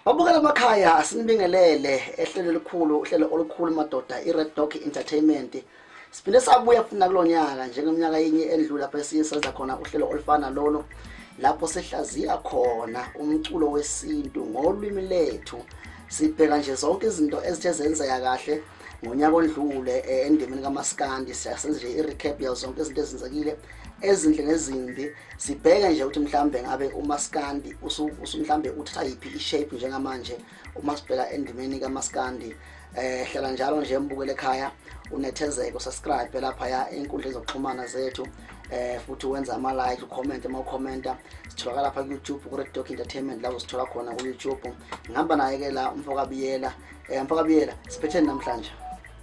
Babukela amakhaya, asinibingelele ehlelo elikhulu, uhlelo olukhulu madoda, i-Red Dog Entertainment. Siphinde sabuya futhi nakulo nyaka njengeminyaka yenye endlule lapho esiye senza khona uhlelo olufana lolo, lapho sihlaziya khona umculo wesintu ngolwimi lethu. Sibheka nje zonke izinto ezithe zenzeka kahle ngonyaka ondlule endimeni kaMaskandi. Siyasenza nje i-recap yazo zonke izinto ezenzekile, ezinhle nezimbi. Sibheke nje ukuthi mhlambe ngabe uMaskandi usu mhlambe uthatha yiphi i-shape njengamanje uma sibheka endimeni kaMaskandi. Hlala njalo nje mbukele ekhaya, unethezeke, usubscribe lapha ya enkundleni zokuxhumana zethu, futhi wenza ama like, ucomment uma ucommenta. Sitholakala lapha ku YouTube, ku Red Dog Entertainment, la usithola khona ku YouTube. Ngihamba naye ke la umfoka Biyela. Mfoka Biyela, siphetheni namhlanje?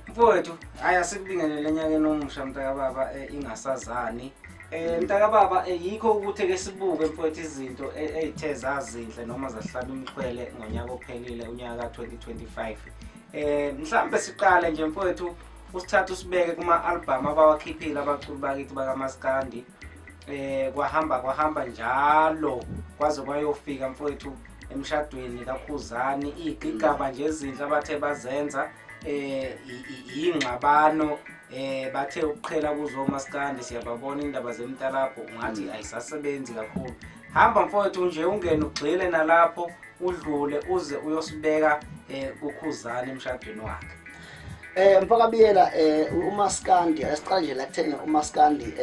Mfowethu, hayi, asikubingelele enyakeni omusha, mntakababa, ingasazani. Mntakababa, yikho ukuthi ke sibuke, mfowethu, izinto ey'the zazinhle noma zahlaba imixhwele ngonyaka ophelile, unyaka ka-2025. Mhlambe siqale nje, mfowethu, usithathe usibeke kuma-album abawakhiphile abaculi bakithi bakaMaskandi. Kwahamba kwahamba njalo kwaze kwayofika, mfowethu, emshadweni kaKhuzani, iy'gigaba nje ezinhle abathe bazenza, ingxabano bathe ukuqhela kuzo omaskandi. Siyababona indaba zemtalapho ungathi ayisasebenzi kakhulu. Hamba, mfowethu, nje ungene ugxile nalapho, udlule uze uyosibeka kuKhuzani emshadweni wakhe. Mfoka Biyela, uMaskandi, asiqale nje la kutheni uMaskandi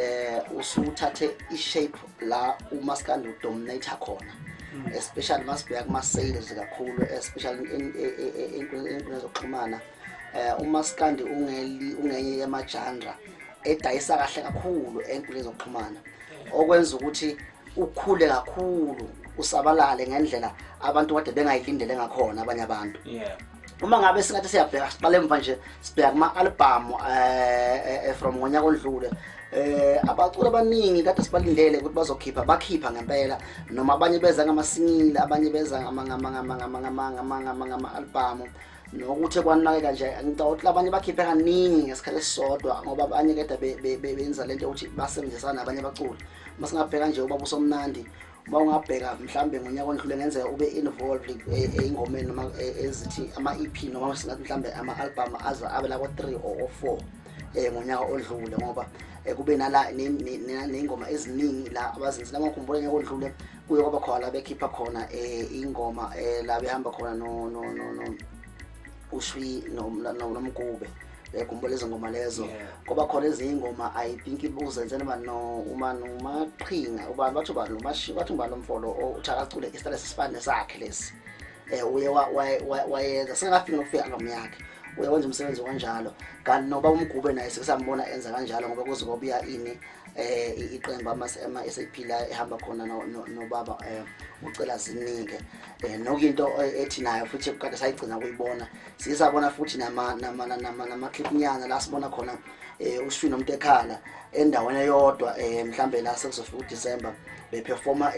usuthathe i-shape la uMaskandi udominate khona, especially masibheka kuma sales kakhulu, especially enkundleni zokuxhumana. UMaskandi ungeli ungenye yama-genre edayisa kahle kakhulu enkundleni zokuxhumana, okwenza ukuthi ukhule kakhulu, usabalale ngendlela abantu kade bengayilindele ngakhona abanye abantu. Uma ngabe singathi siyabheka, siqale emva nje, sibheka kuma-album from ngonyaka odlule, abaculi abaningi kade sibalindele ukuthi bazokhipha, bakhipha ngempela, noma abanye beza ngama-single, abanye beza ngama-album, nokuthi kwanakeka nje. Ngicabanga ukuthi abanye bakhiphe kaningi ngesikhathi esisodwa, ngoba abanye kade benza lento yokuthi basebenzisana nabanye abaculi. Uma singabheka nje ubaba uSomnandi, uma ungabheka mhlambe ngonyaka ondlule, ngenzeka ube involved ey'ngomeni noma ezithi ama-EP, noma singathi mhlambe ama-album aze abe lako 3 or 4 ngonyaka odlule, ngoba kube nala ney'ngoma eziningi la abazenzile. Uma ngikhumbula, ngonyaka odlule kuye kwaba khona la bekhipha khona ingoma la behamba khona no uShwi noMgube, uyakhumbula lezo ngoma lezo? Ngoba khona ezinye ingoma, I think uzenze noma no uma noMaqhinga, ubani bathi, ubani nomashi bathi, ubani lomfolo uthi akacule isitayela esifana nesakhe lesi, uye wayenza singakafiki nokufika album yakhe, uye wenza umsebenzi kanjalo. Kanti noba uMgube naye sekusambona enza kanjalo, ngoba kuze kwabuya ini iqembu ama SAP la ehamba khona nobaba ucela zinike, nokuyinto ethi nayo futhi kade sayigcina kuyibona. Sisabona futhi nama clip nyana la sibona khona uShwi nomuntu ekhala endaweni eyodwa, mhlambe la sekuzofika uDecember, beperforma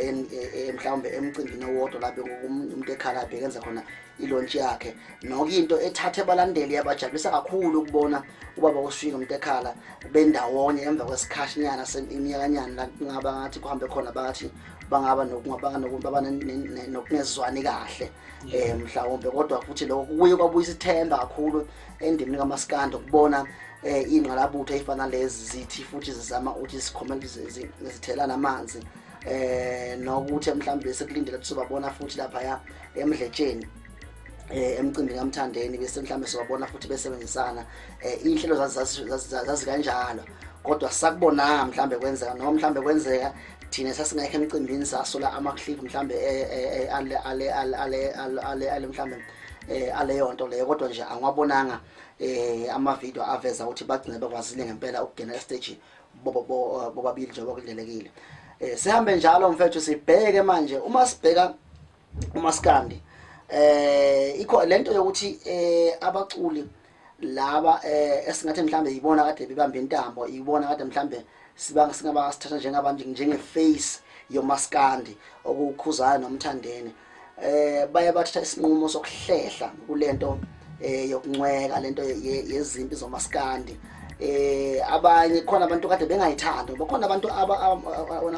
mhlawumbe emcimbini owodwa la umuntu ekhala bekenza khona ilaunch yakhe, nokuyinto ethathe abalandeli yabajabulisa kakhulu ukubona ubaba uShwi nomuntu ekhala bendawonye emva kwesikhashinyana seminyakanyana la kungaba ngathi kuhambe khona bathi bangaba nokungabanga nokungezwani kahle mhlawumbe. Kodwa futhi lokho kuye kwabuyisa ithemba kakhulu endimeni kaMaskandi ukubona ingqalabutho ey'fana lezi zithi futhi zizama ukuthi sikhomele, zithelana amanzi, nokuthi mhlawumbe sekulindele ukuthi sobabona futhi laphaya emdletsheni, emcimbini kaMthandeni, bese mhlawumbe sobabona futhi besebenzisana. Iy'nhlelo zazi kanjalo, kodwa sakubonanga mhlawumbe kwenzeka, noma mhlawumbe kwenzeka thina sasingekho emcimbini, sasola ama-clip mhlawumbe ale mhlawumbe aleyo nto leyo. Kodwa nje angiwabonanga ama-video aveza ukuthi bagcine bekwazile ngempela ukungena estage bobabili njengoba kulindelekile. Sihambe njalo, mfethu, sibheke manje. Uma sibheka uMaskandi, ikho lento yokuthi abaculi laba esingathi mhlambe yibona kade bebamba intambo, ibona kade mhlambe sibanga singaba sithatha njengabantu njenge-face yomaskandi, okuKhuzani noMthandeni, baye bathatha isinqumo sokuhlehla kulento yokuncweka lento yezimpi zomaskandi. Abanye khona abantu kade bengayithandi, ngoba khona abantu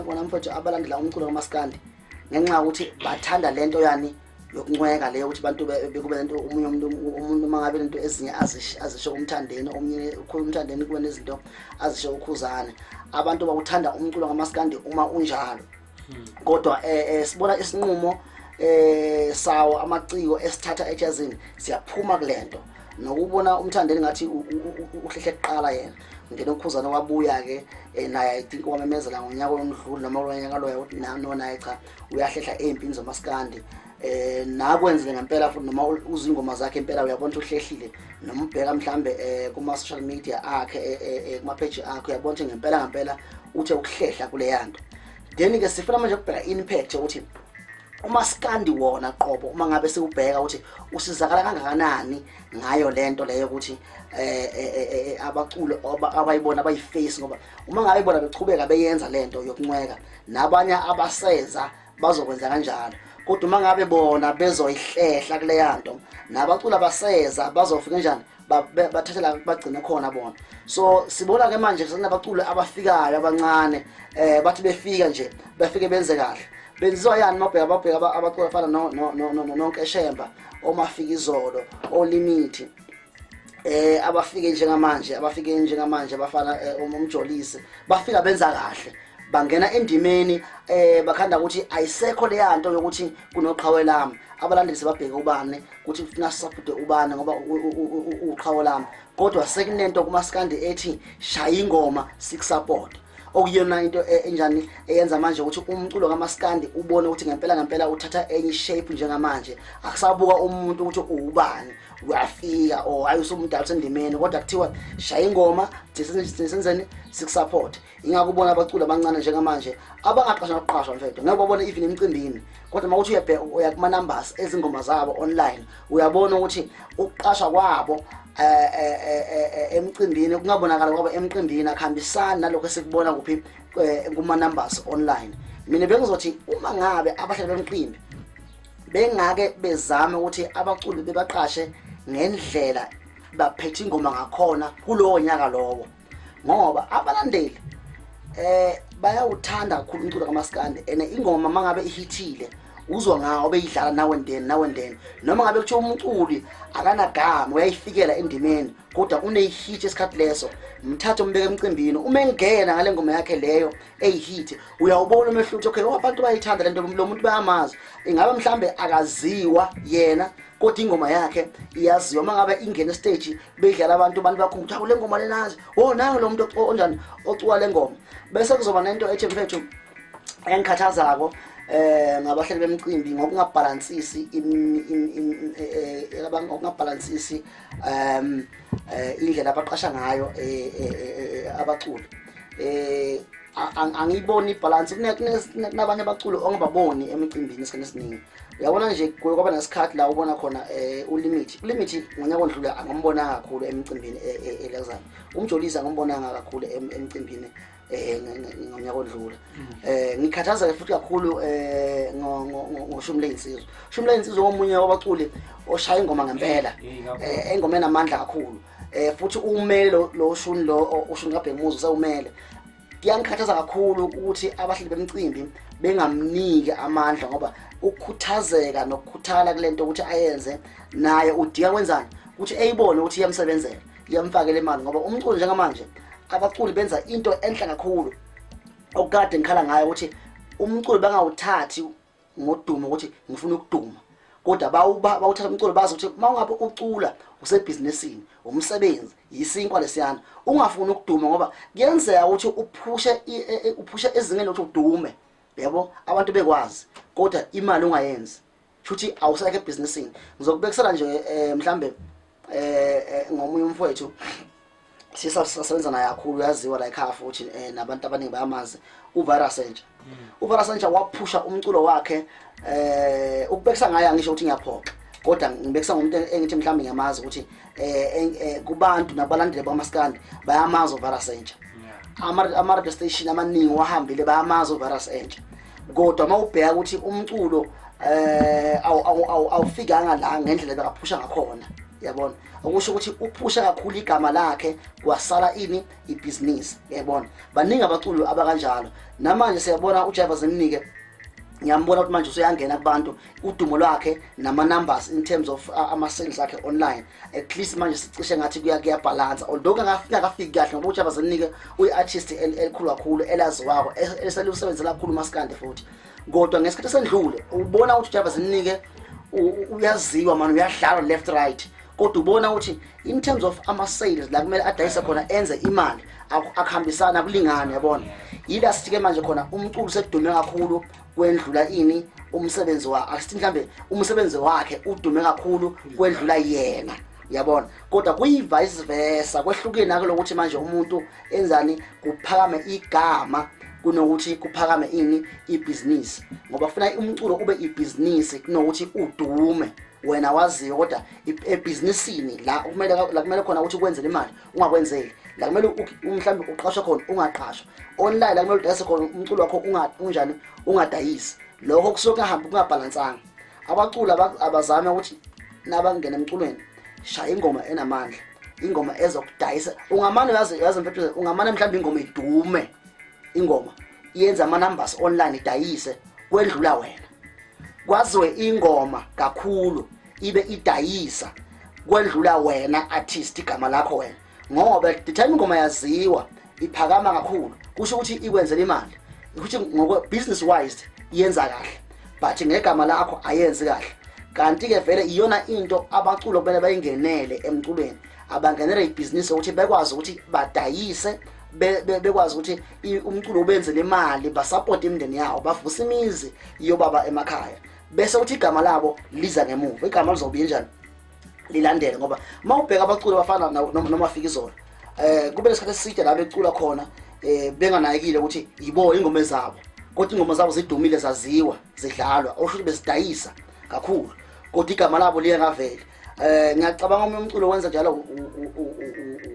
wona, mfethu, abalandela umculo kaMaskandi ngenxa yokuthi bathanda lento yani. Yokuncweka leyo ukuthi abantu bekube lento, omunye umuntu uma ngabe lento ezinye azisho kuMthandeni, omunye ukhuluma uMthandeni, kube nezinto azisho uKhuzane. Abantu bawuthanda umculo ngamaskandi uma unjalo, kodwa sibona isinqumo sawo amaciko esithatha ejazini, siyaphuma kulento nokubona uMthandeni ngathi uhlehle kuqala yena, ngena uKhuzane wabuya ke, naye I think wamemezela ngonyaka omdlule noma kulonyaka loyo ukuthi no, naye cha, uyahlehla empini zomaskandi. Nakwenzile ngempela futhi, noma uzwa ingoma zakhe impela uyabona ukuthi uhlehlile, noma ubheka mhlambe kuma social media akhe, kuma page akhe, uyabona ukuthi ngempela ngempela uthe ukuhlehla kuleya nto. Then ke sifuna manje ukubheka impact ukuthi umaskandi wona qobo, uma ngabe siwubheka ukuthi usizakala kangakanani ngayo lento leyo, ukuthi abaculo abayibona abayiface, ngoba uma ngabe bona bechubeka beyenza lento yokuncweka, nabanye abaseza bazokwenza kanjalo. Kodwa uma ngabe bona bezoyihlehla kuleya nto, nabaculi abaseza bazofika njani bathathe la bagcine khona bona? So sibona ke manje sekunabaculi abafikayo abancane, bathi befika nje bafike benze kahle. Benziwa yani? Mabheka, babheka abaculi afana no no no no noNkeshemba, oMafikizolo, oLimit, abafike njengamanje abafana uMjolisi, bafika benza kahle, bangena endimeni, bakhanda ukuthi ayisekho leya nto yokuthi kunoqhawe lami, abalandeli sebabheke ubani ukuthi kufuna sisupport ubani ngoba uqhawe lami, kodwa sekunento kumaskandi ethi shaya ingoma sikusupport, okuyona into enjani eyenza manje ukuthi umculo kamaskandi ubone ukuthi ngempela ngempela uthatha enye shape njengamanje. Akusabuka umuntu ukuthi uwubani, uyafika or ayusumdala usendimeni, kodwa kuthiwa shaya ingoma senzeni, sikusupport. Ingakho ubona abaculi abancane njengamanje abangaqashwa nokuqashwa, mfethu, ngeke babone even emcimbini, kodwa uma kuthi uyabheka uya kuma-numbers ezingoma zabo online, uyabona ukuthi ukuqashwa kwabo emcimbini, kungabonakala kwabo emcimbini akuhambisani nalokho esikubona kuphi, kuma-numbers online. Mina bengizothi uma ngabe abahleli bemcimbi bengake bezame ukuthi abaculi bebaqashe ngendlela baphethe ingoma ngakhona kulowo nyaka lowo, ngoba abalandeli bayawuthanda kakhulu umculo kaMaskandi, and ingoma mangabe ihithile uzwa ngawo beyidlala nawe ndeni nawe ndeni, noma ngabe kuthiwa umculi akanagama, uyayifikela endimeni, kodwa uneyihit esikhathi leso, mthathe umbeke emcimbini, uma engena ngale ngoma yakhe leyo eyihit, uyawubona umehluko ukuthi okay, oh, abantu bayayithanda lento, lo muntu bayamazi. Ingabe mhlambe akaziwa yena, kodwa ingoma yakhe iyaziwa. Uma ngabe ingena estage beyidlala, abantu bakhumbula ukuthi, "Hawu, le ngoma lenazi, oh, nangu lo muntu onjani ocula le ngoma." Bese kuzoba nento ethi, mfethu, engikhathazako ngabahleli bemicimbi ngokungabhalansisi ngokungabhalansisi indlela abaqasha ngayo abaculi. Angiyiboni ibalance. Kunabanye abaculi ongababoni emicimbini esikhathini esiningi. Uyabona nje, kuye kwaba nesikhathi la ubona khona uLimit, uLimit ngonyaka ondlule angambonanga kakhulu emicimbini elezana, uMjolisi angambonanga kakhulu emcimbini ngonyaka odlule. Ngikhathazeke futhi kakhulu ngoShumi Leyinsizwa. Shumi Leyinsizwa omunye wabaculi oshaya ingoma ngempela, ingoma enamandla kakhulu, futhi umele lo shuni lo, ushuni kaBhemuzo sewumele. Kuyangikhathaza kakhulu ukuthi abahleli bemicimbi bengamniki amandla, ngoba ukukhuthazeka nokukhuthala kulento ukuthi ayenze naye udinga kwenzani ukuthi eyibone ukuthi iyamsebenzela, iyamfakela imali, ngoba umculo njengamanje abaculi benza into enhle kakhulu okukade ngikhala ngayo, ukuthi umculo bangawuthathi ngodumo ukuthi ngifuna ukuduma, kodwa bawuthatha umculo bazi ukuthi uma ungabe ucula usebhizinisini, umsebenzi, yisinkwa lesiyana, ungafuni ukuduma, ngoba kuyenzeka ukuthi uphushe ezingeni lokuthi udume, yabo, abantu bekwazi, kodwa imali ungayenzi, shuthi awusekho ebhizinisini. Ngizokubekisela nje mhlambe ngomunye umfowethu sisasebenza naye kakhulu, uyaziwa la ekhaya futhi nabantu abaningi bayamazi, uVirus Entsha. uVirus Entsha waphusha umculo wakhe. Ukubekisa ngaye ngisho ukuthi ngiyaphoxa, kodwa ngibekisa ngomuntu engithi mhlawumbe ngiyamazi ukuthi kubantu nabalandeli bamaskandi bayamazi uVirus Entsha. Ama radio station amaningi wahambile, bayamazi uVirus Entsha, kodwa uma ubheka ukuthi umculo awufikanga la ngendlela bekaphusha ngakhona, yabona, okusho ukuthi uphusha kakhulu igama lakhe, kwasala ini, ibhizinisi, yabona. Baningi abaculi abakanjalo namanje, siyabona uJaiva Zimnike. Ngiyambona ukuthi manje usuyangena kubantu, udumo lwakhe nama-numbers in terms of ama-sales akhe online, at least manje sicishe ngathi kuyabhalansa, although kungakafiki kahle, ngoba uJabba Zinike uyi-artist elikhulu kakhulu, elaziwako, eselusebenzela kakhulu umaskandi futhi. Kodwa ngesikhathi esendlule ubona ukuthi uJabba Zinike uyaziwa mani, uyadlala left right, kodwa ubona ukuthi in terms of ama-sales la kumele adayise khona enze imali, akuhambisani, akulingani, yabona. Yila sithi-ke manje khona umculo sekudume kakhulu kwendlula ini umsebenzi wa, asithi mhlambe umsebenzi wakhe udume kakhulu kwendlula yena, yabona. Kodwa kuyi-vice versa, kwehlukile nako lokuthi manje umuntu enzani, kuphakame igama kunokuthi kuphakame ini ibhizinisi, ngoba kufuna umculo ube ibhizinisi kunokuthi udume wena waziwe. Kodwa ebhizinisini la kumele khona ukuthi ukwenzele imali, ungakwenzeli. La kumele mhlawumbe uqashwe khona, ungaqashwa. Online la kumele udayise khona umculo wakho, unjani, ungadayisi. Lokho kusuke kungahambi, kungabhalansanga. Abaculi abazame ukuthi nabangena emculweni, shaya ingoma enamandla, ingoma ezokudayisa. Ungamane, yazi mfethu, ungamane mhlawumbe ingoma idume, ingoma yenza ama-numbers online, idayise kwendlula wena. Kwaziwe ingoma kakhulu ibe idayisa kwendlula wena artist, igama lakho wena, ngoba the time ingoma yaziwa iphakama kakhulu, kusho ukuthi ikwenzela imali, ukuthi ngokwe business wise iyenza kahle, but ngegama lakho ayenzi kahle. Kanti-ke vele iyona into abaculo kumele bayingenele emculweni, abangenele ibhizinisi ukuthi bekwazi ukuthi badayise, bekwazi ukuthi umculo ubenzele imali, basapote imindeni yawo, bavuse imizi yobaba emakhaya, bese uthi igama labo liza ngemuva. Igama lizobuya njani lilandele? Ngoba uma ubheka abaculi abafana noMafikizolo, kube nesikhathi eside la becula khona benganakile ukuthi yibo ingoma ezabo, kodwa ingoma zabo zidumile, zaziwa, zidlalwa, okusho ukuthi bezidayisa kakhulu, kodwa igama labo liye ngavele. Ngiyacabanga omunye umculo wenza njalo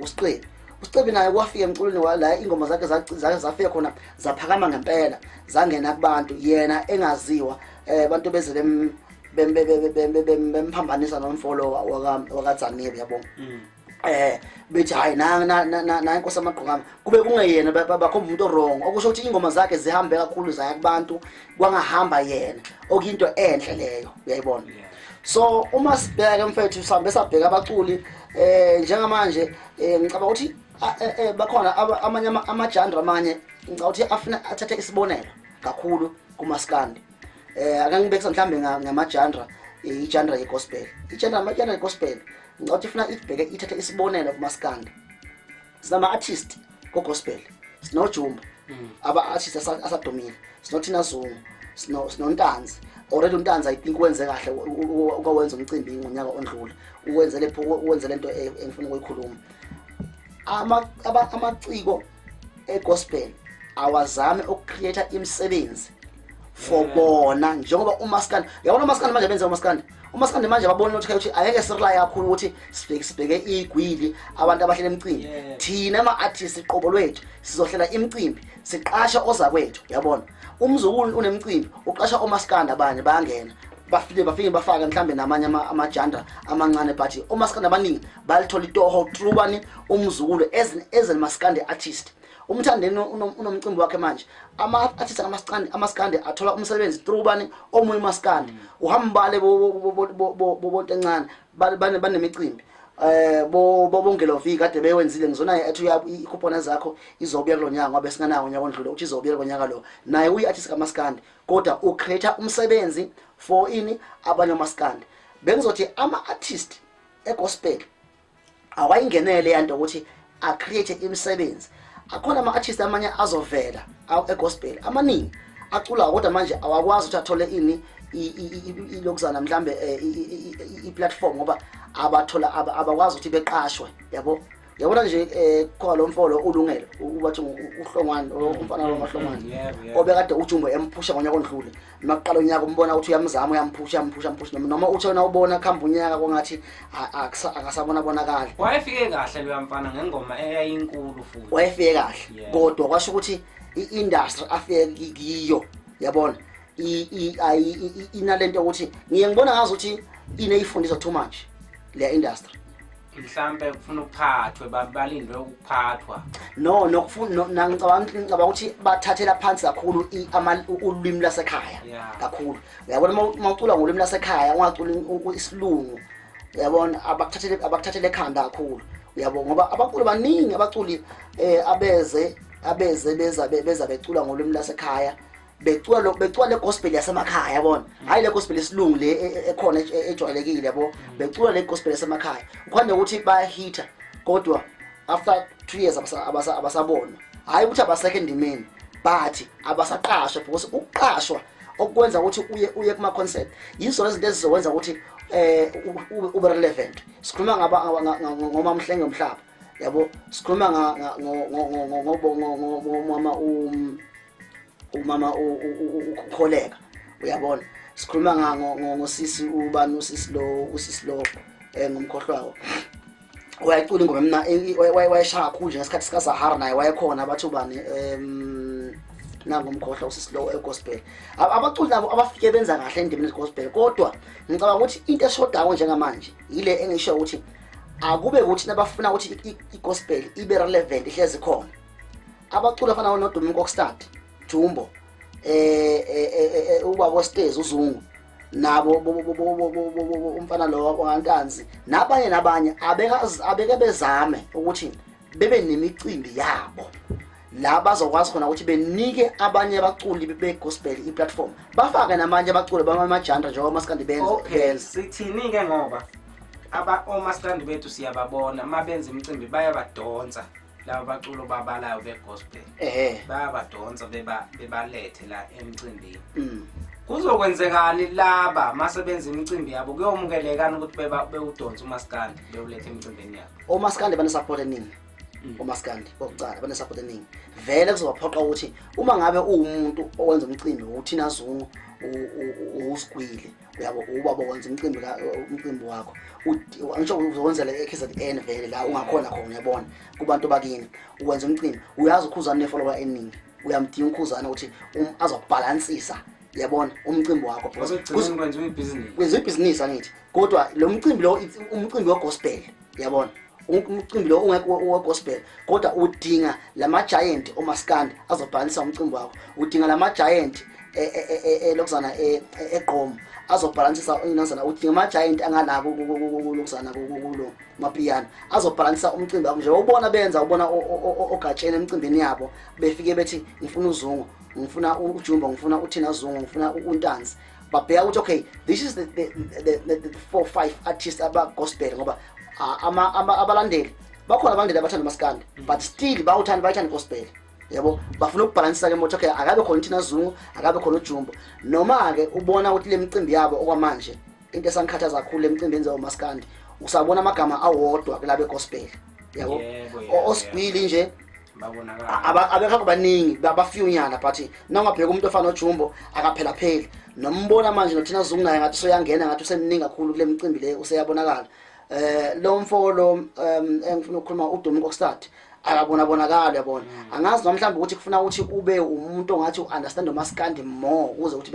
uSicebi. USicebi naye wafika emculweni la ingoma zakhe zake zafika khona, zaphakama ngempela, zangena kubantu yena engaziwa. Abantu beze bemphambanisa nomfolo wakaDzanile, yabo, bethi hayi, na na na na inkosi amagqokama, kube kungeyena, bakhomba umuntu wrong, okusho ukuthi ingoma zakhe zihambe kakhulu zaya kubantu, kwangahamba yena, okuyinto enhle leyo, uyayibona. So uma sibheka ke mfethu, sihambe sabheka abaculi njengamanje, ngicabanga ukuthi bakhona amanye ama-genre, amanye ngicabanga ukuthi afuna athathe isibonelo kakhulu kumaskandi. Ake ngibekisa mhlambe ngama-genre, i-genre ye-gospel, i-genre, ama-genre ye-gospel, ngicabanga ukuthi ifuna ibheke, ithathe isibonelo kumaskandi. Sinama-artist ko-gospel, sinoJumba, aba-artist asadumile, sinoThina Zungu, sinoNtanzi already. UNtanzi I think wenze kahle ukwenza umcimbi ngonyaka ondlule, uwenze lento engifuna ukuyikhuluma. Amaciko e-gospel awazame ukucreate imisebenzi for bona, njengoba umaskandi, yabona, umaskandi manje benze umaskandi manje babona ukuthi angeke sirely kakhulu ukuthi sibheke igwili, abantu abahlela imicimbi. Thina ama-artist qobo lwethu sizohlela imicimbi, siqasha ozakwethu, yabona. Umzukulu unemicimbi, uqasha omaskandi, abanye bayangena, bafike bafake mhlambe namanye ama-genre amancane, but omaskandi abaningi balithola itoho through bani? Umzukulu as an maskandi artist. Umthandeni unomcimbi wakhe manje, ama-artist amaskandi athola umsebenzi through bani? Omunye umaskandi. Uhamba bale bonto encane, banemicimbi, bo Bongelo V kade bewenzile, ngizona ethi ikhuphona zakho izobuya kulo nyaka, ngoba singanawo unyaka ondlule, uthi izobuya kulo lo. Naye uyi-artist kamaskandi, kodwa ucreate umsebenzi for ini? Abanye omaskandi. Bengizothi ama-artist egospel awayingenele yanto ukuthi acreate imisebenzi. Akhona ama-artist amanye azovela egospel amaningi aculayo, kodwa manje awakwazi ukuthi athole ini, ilokuzana mhlambe i-platform, ngoba abathola abakwazi ukuthi beqashwe, yabo. Yabona nje, khona lo mfolo ulungelo ubathi uHlongwane, umfana lo maHlongwane, Yebo, yebo. obekade uJumbo emphusha ngonyaka ondlule. Noma kuqala unyaka umbona ukuthi uyamzama, uyamphusha, uyamphusha, uyamphusha, noma uthi wena ubona kuhamba unyaka kwangathi akasabona bonakali. Wayefike kahle loya mfana ngengoma eyayinkulu futhi. Wayefike kahle, kodwa kwasho ukuthi i-industry afike kiyo, yabona, inalento yokuthi ngiye ngibona ngazi ukuthi ineyifundiswa too much le industry. Mhlambe kufuna ukuphathwe, balindwe ukuphathwa. No, nokufuna, ngicabanga ukuthi bathathela phansi kakhulu ulwimi lwasekhaya kakhulu. Uyabona, uma ucula ngolwimi lwasekhaya, ungaculi isilungu, uyabona, abakuthathele ekhanda kakhulu, uyabo, ngoba abaculi baningi, abaculi abeze beza becula ngolwimi lwasekhaya, becula le gospel yasemakhaya, yabona, hayi le gospel yesilungu le ekhona ejwayelekile, yabo, becula le gospel yasemakhaya. Ukhona ukuthi bayahitha, kodwa after 2 years abasabonwa. Hayi ukuthi abasekho endimeni, but abasaqashwa, because ukuqashwa okwenza ukuthi uye kuma concert yizo izinto ezizokwenza ukuthi ube relevant. Sikhuluma ngaba ngoma Mhlenge Mhlaba, yabo, sikhuluma ngomama umama ukholeka, uyabona, sikhuluma ngosisi ubani, usisi lo ngomkhohlwayo wayecula ingoma mina wayeshaya kakhulu nje ngesikhathi sikaSahara, naye wayekhona, bathi ubani, nangomkhohlwa usisi lo egospel. Abaculi nabo abafike benza kahle endimeni gospel, kodwa ngicabanga ukuthi into eshodayo njengamanje yile engisho ukuthi akube ukuthi nabafuna ukuthi i-gospel ibe relevant, ihlezi khona, abaculi afana noDumi Mkokstad, Jumbo, ubaba Ostezi uZungu, nabo umfana lo wantanzi, nabanye abeke bezame ukuthi bebe nemicimbi yabo la bazokwazi khona ukuthi benike abanye abaculi be-gospel i-platform, bafake namanye abaculi bamajandra njengoba maskandi benza. Okay, sithini ke, ngoba aba omaskandi bethu siyababona uma benza imicimbi bayabadonsa laba baculo babalayo be-gospel, bayabadonsa bebalethe la emcimbini. Kuzokwenzekani laba mase benza imicimbi yabo? Kuyomukelekani ukuthi bewudonsa umaskandi bewulethe emicimbini yabo? Omaskandi bane-support eningi. Omaskandi bokucala bane-support eningi vele. Kuzobaphoqa ukuthi uma ngabe uwumuntu owenza umcimbi, uThina Zungu, uSigwili, uyabo, ubaba wenza umcimbi wakho, angisho uzokwenzela e-KZN vele la ungakhona khona, uyabona, kubantu bakini uwenza umcimbi, uyazi uKhuzani ne-follower eningi, uyamdinga uKhuzani ukuthi azokubhalansisa, uyabona, umcimbi wakho. Kwenziwa ibhizinisi. Kwenziwa ibhizinisi, angithi, kodwa lo mcimbi lo umcimbi we-gospel, uyabona, umcimbi lo ungekho we-gospel, kodwa udinga lama giant omaskandi azobhalansa umcimbi wakho, udinga lama giant lokuzana egqom azobhalansisa inazana, udinga ama giant angala lokuzana kulo mapiyano azobhalansisa umcimbi wakho. Nje ubona benza, ubona ogatsheni emcimbini yabo befike bethi ngifuna uZungu, ngifuna uJumbo, ngifuna uThina Zungu, ngifuna uNtanzi, babheka ukuthi okay, this is the four five artists aba gospel, ngoba abalandeli bakhona, abalandeli abathanda umaskandi, but still bawuthanda, bayithanda gospel, yabo, bafuna ukubhalansisa ke moto. Okay, akabe khona uThina Zungu, akabe khona uJumbo, noma ke ubona ukuthi le micimbi yabo okwamanje, into esangikhathaza kakhulu emcimbini yenziwa umaskandi, usabona amagama awodwa kulabe gospel, yabo, oSigwili nje abekho baningi, bafiyunyana, but nawungabheka umuntu ofana noJumbo akaphela pheli, nombona manje noThina Zungu naye ngathi useyangena, ngathi usemningi kakhulu kule micimbi le, useyabonakala. Lo mfo lo engifuna ukukhuluma, uDumi Mkokstad, akabona bonakala, yabona. Angazi noma mhlawumbe ukuthi kufuna ukuthi ube umuntu ongathi u-understand umaskandi more ukuze ukuthi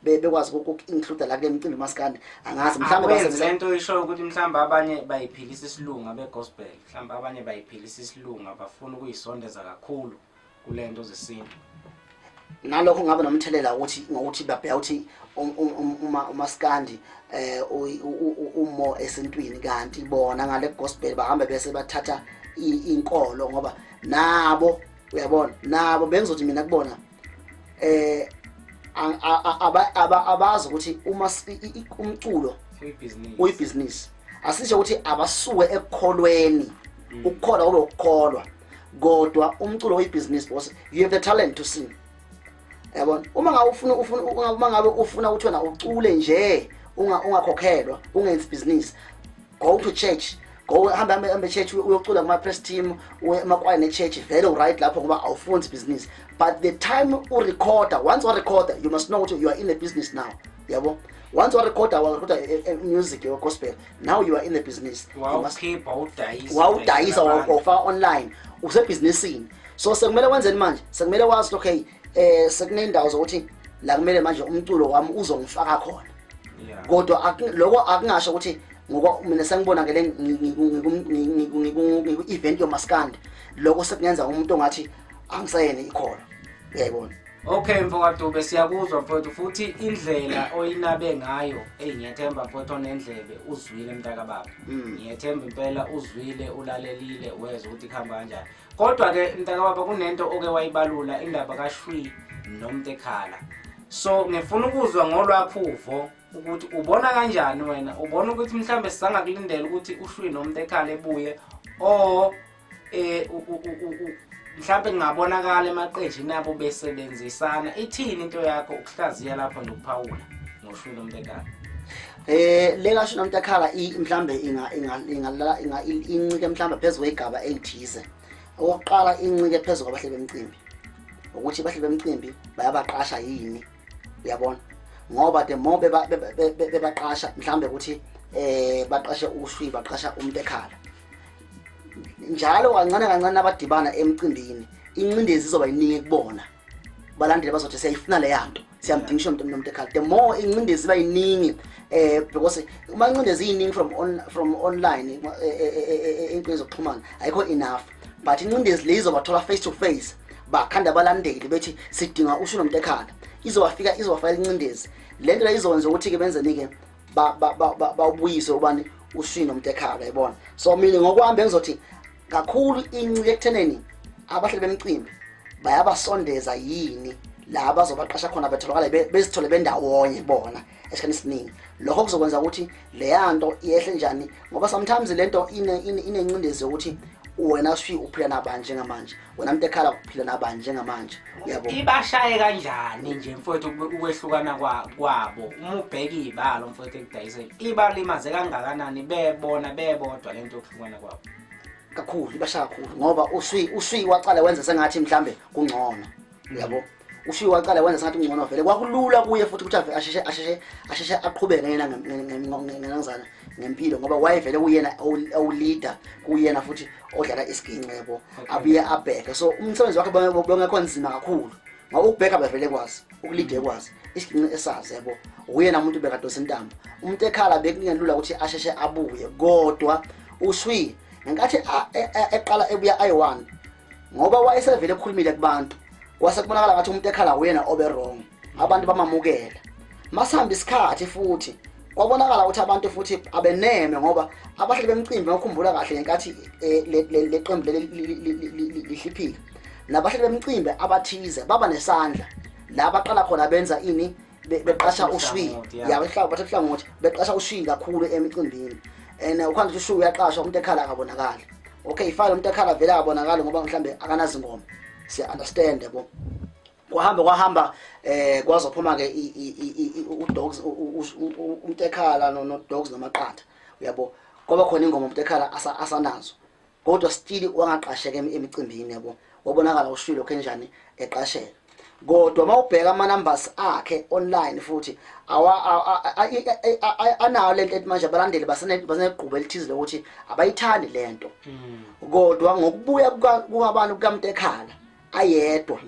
bekwazi uku-include la kule micimbi umaskandi, angazi mhlawumbe. Akwenzi lento isho ukuthi mhlawumbe abanye bayiphilisa isilungu abe-gospel, mhlawumbe abanye bayiphilisa isilungu, abafuna ukuyisondeza kakhulu kule nto zesintu. Nalokho ngabe nomthelela ukuthi ngokuthi babheka ukuthi uma umaskandi umo esintwini, kanti bona ngale gospel bahambe bese bathatha inkolo, ngoba nabo, uyabona, nabo bengizothi mina kubona abazi ukuthi uma umculo uyibhizinisi, asisho ukuthi abasuke ekukholweni, ukukholwa kube ukukholwa, kodwa umculo uyibhizinisi because you have the talent to sing, yabona. Uma ngabe ufuna uma ngabe ufuna ukuthi wena ucule nje ungakhokhelwa, ungenzi business, go to church, go, hambe hambe hambe church, uyocula kuma praise team, emakwaya ne church, vele uright lapho ngoba awufuni business. But the time u recorder, once wa recorder, you must know ukuthi you are in the business now, yabo. Once wa recorder, wa recorder music your gospel, now you are in the business. Wawukhipha, udayisa. Wawudayisa, wawufaka online, usebhizinisini. So sekumele wenzeni manje? Sekumele wazi, okay, sekunendawo zokuthi la kumele manje umculo wami uzongifaka khona, kodwa lokho akungasho ukuthi Ngoba mina sengibona ke le ngiku-event yomaskandi, lokho sekungenza umuntu ongathi angisayene ikholwa, uyayibona. Okay mfokaDube, siyakuzwa mfowethu, futhi indlela oyinabe ngayo, eyi ngiyathemba mfowethu onendlebe uzwile mntakababa. Ngiyethemba impela uzwile, ulalelile, wezwa ukuthi kuhamba kanjani. Kodwa-ke mntakababa kunento oke wayibalula, indaba kaShwi noMntekhala. So ngifuna ukuzwa ngolwakho uvo ukuthi ubona kanjani wena, ubona ukuthi mhlambe sisangakulindela ukuthi uShwi noMntekhala ebuye, or mhlambe kungabonakala emaqenjini abo besebenzisana. Ithini into yakho ukuhlaziya lapho nje ukuphawula ngoShwi noMntekhala? Le kaShwi noMntekhala mhlambe incike mhlambe phezu kwegaba elithize. Okokuqala incike phezu kwabahleli bemicimbi, ukuthi abahleli bemicimbi bayabaqasha yini, uyabona, ngoba the more bebaqasha mhlambe ukuthi baqashe uShwi, baqasha uMntekhala njalo kancane kancane abadibana emcimbini, incindezi izoba iningi kubona. Balandeli bazothi siyayifuna le yanto, siyamdinga isho umuntu noMntekhala. The more incindezi iba iningi, because uma incindezi iyiningi from online enkundleni zokuxhumana ayikho enough, but incindezi le izobathola face to face, bakhanda abalandeli bethi sidinga uShwi noMntekhala, izobafika izobafakela incindezi. Le nto le izokwenza ukuthi-ke benzeni-ke, bawubuyise ubani uShwi noMntekhala, yayibona. So mina ngokwami bengizothi kakhulu incike ekutheneni abahleli bemicimbi bayabasondeza yini la bazobaqasha khona, betholakala bezithole bendawonye bona esikhathini esiningi. Lokho kuzokwenza ukuthi leya nto iyehle njani, ngoba sometimes lento inencindezi yokuthi wena Shwi uphila nabani njengamanje, wena Mntekhala uphila nabani njengamanje, uyabo. Ibashaye kanjani nje mfowethu ukwehlukana kwabo? Uma ubheka iy'balo mfowethu ekudayiseni, ibalimaze kangakanani bebona bebodwa lento yokuhlukana kwabo? Kakhulu, ibashaya kakhulu, ngoba uShwi waqala wenza sengathi mhlambe kungcono, uyabo. uShwi waqala wenza sengathi kungcono, vele kwakulula kuye futhi ukuthi asheshe aqhubeke yena ngenangizana ngempilo, ngoba wayevele kuyena owuleader, kuyena futhi odlala isiginci, yabo, abuye abheke. So umsebenzi wakhe bongekho nzima kakhulu, ngoba ukubheka bevele kwazi, ukulida ekwazi, isiginci esazi, yabo, uyena umuntu bekadosa intambo. Umuntu ekhala bekungelula ukuthi asheshe abuye, kodwa uShwi ngenkathi eqala ebuya ayi-one, ngoba wayesevele ekhulumile kubantu, kwase kubonakala ngathi umuntu ekhala uyena obe wrong, abantu bamamukela. Masihamba isikhathi futhi kwabonakala ukuthi abantu futhi abeneme, ngoba abahleli bemicimbi, ngokhumbula kahle ngenkathi le qembu leli lihliphika, nabahleli bemicimbi abathize baba nesandla la baqala khona benza ini, beqasha uShwi, ya bathatha uhlangothi, beqasha uShwi kakhulu emicimbini. And ukhanda ukuthi uShwi uyaqashwa, umuntu ekhala akabonakali. Okay, fine, umuntu ekhala vele akabonakali ngoba mhlambe akanazi ingoma, siya understand, yabo. Kwahamba kwazophuma ke uDogs, umuntu ekhala no Dogs noMaqatha, uyabo. Kwaba khona ingoma umuntu ekhala asanazo, kodwa still wangaqasheka emicimbini, yabo. Wabonakala uShwi lokho enjani eqasheka, kodwa mawubheka ama numbers akhe online futhi anawo lento ethi manje abalandeli basenegqubu elithize lokuthi abayithandi lento. Kodwa ngokubuya kukabantu kukaMntekhala ayedwa,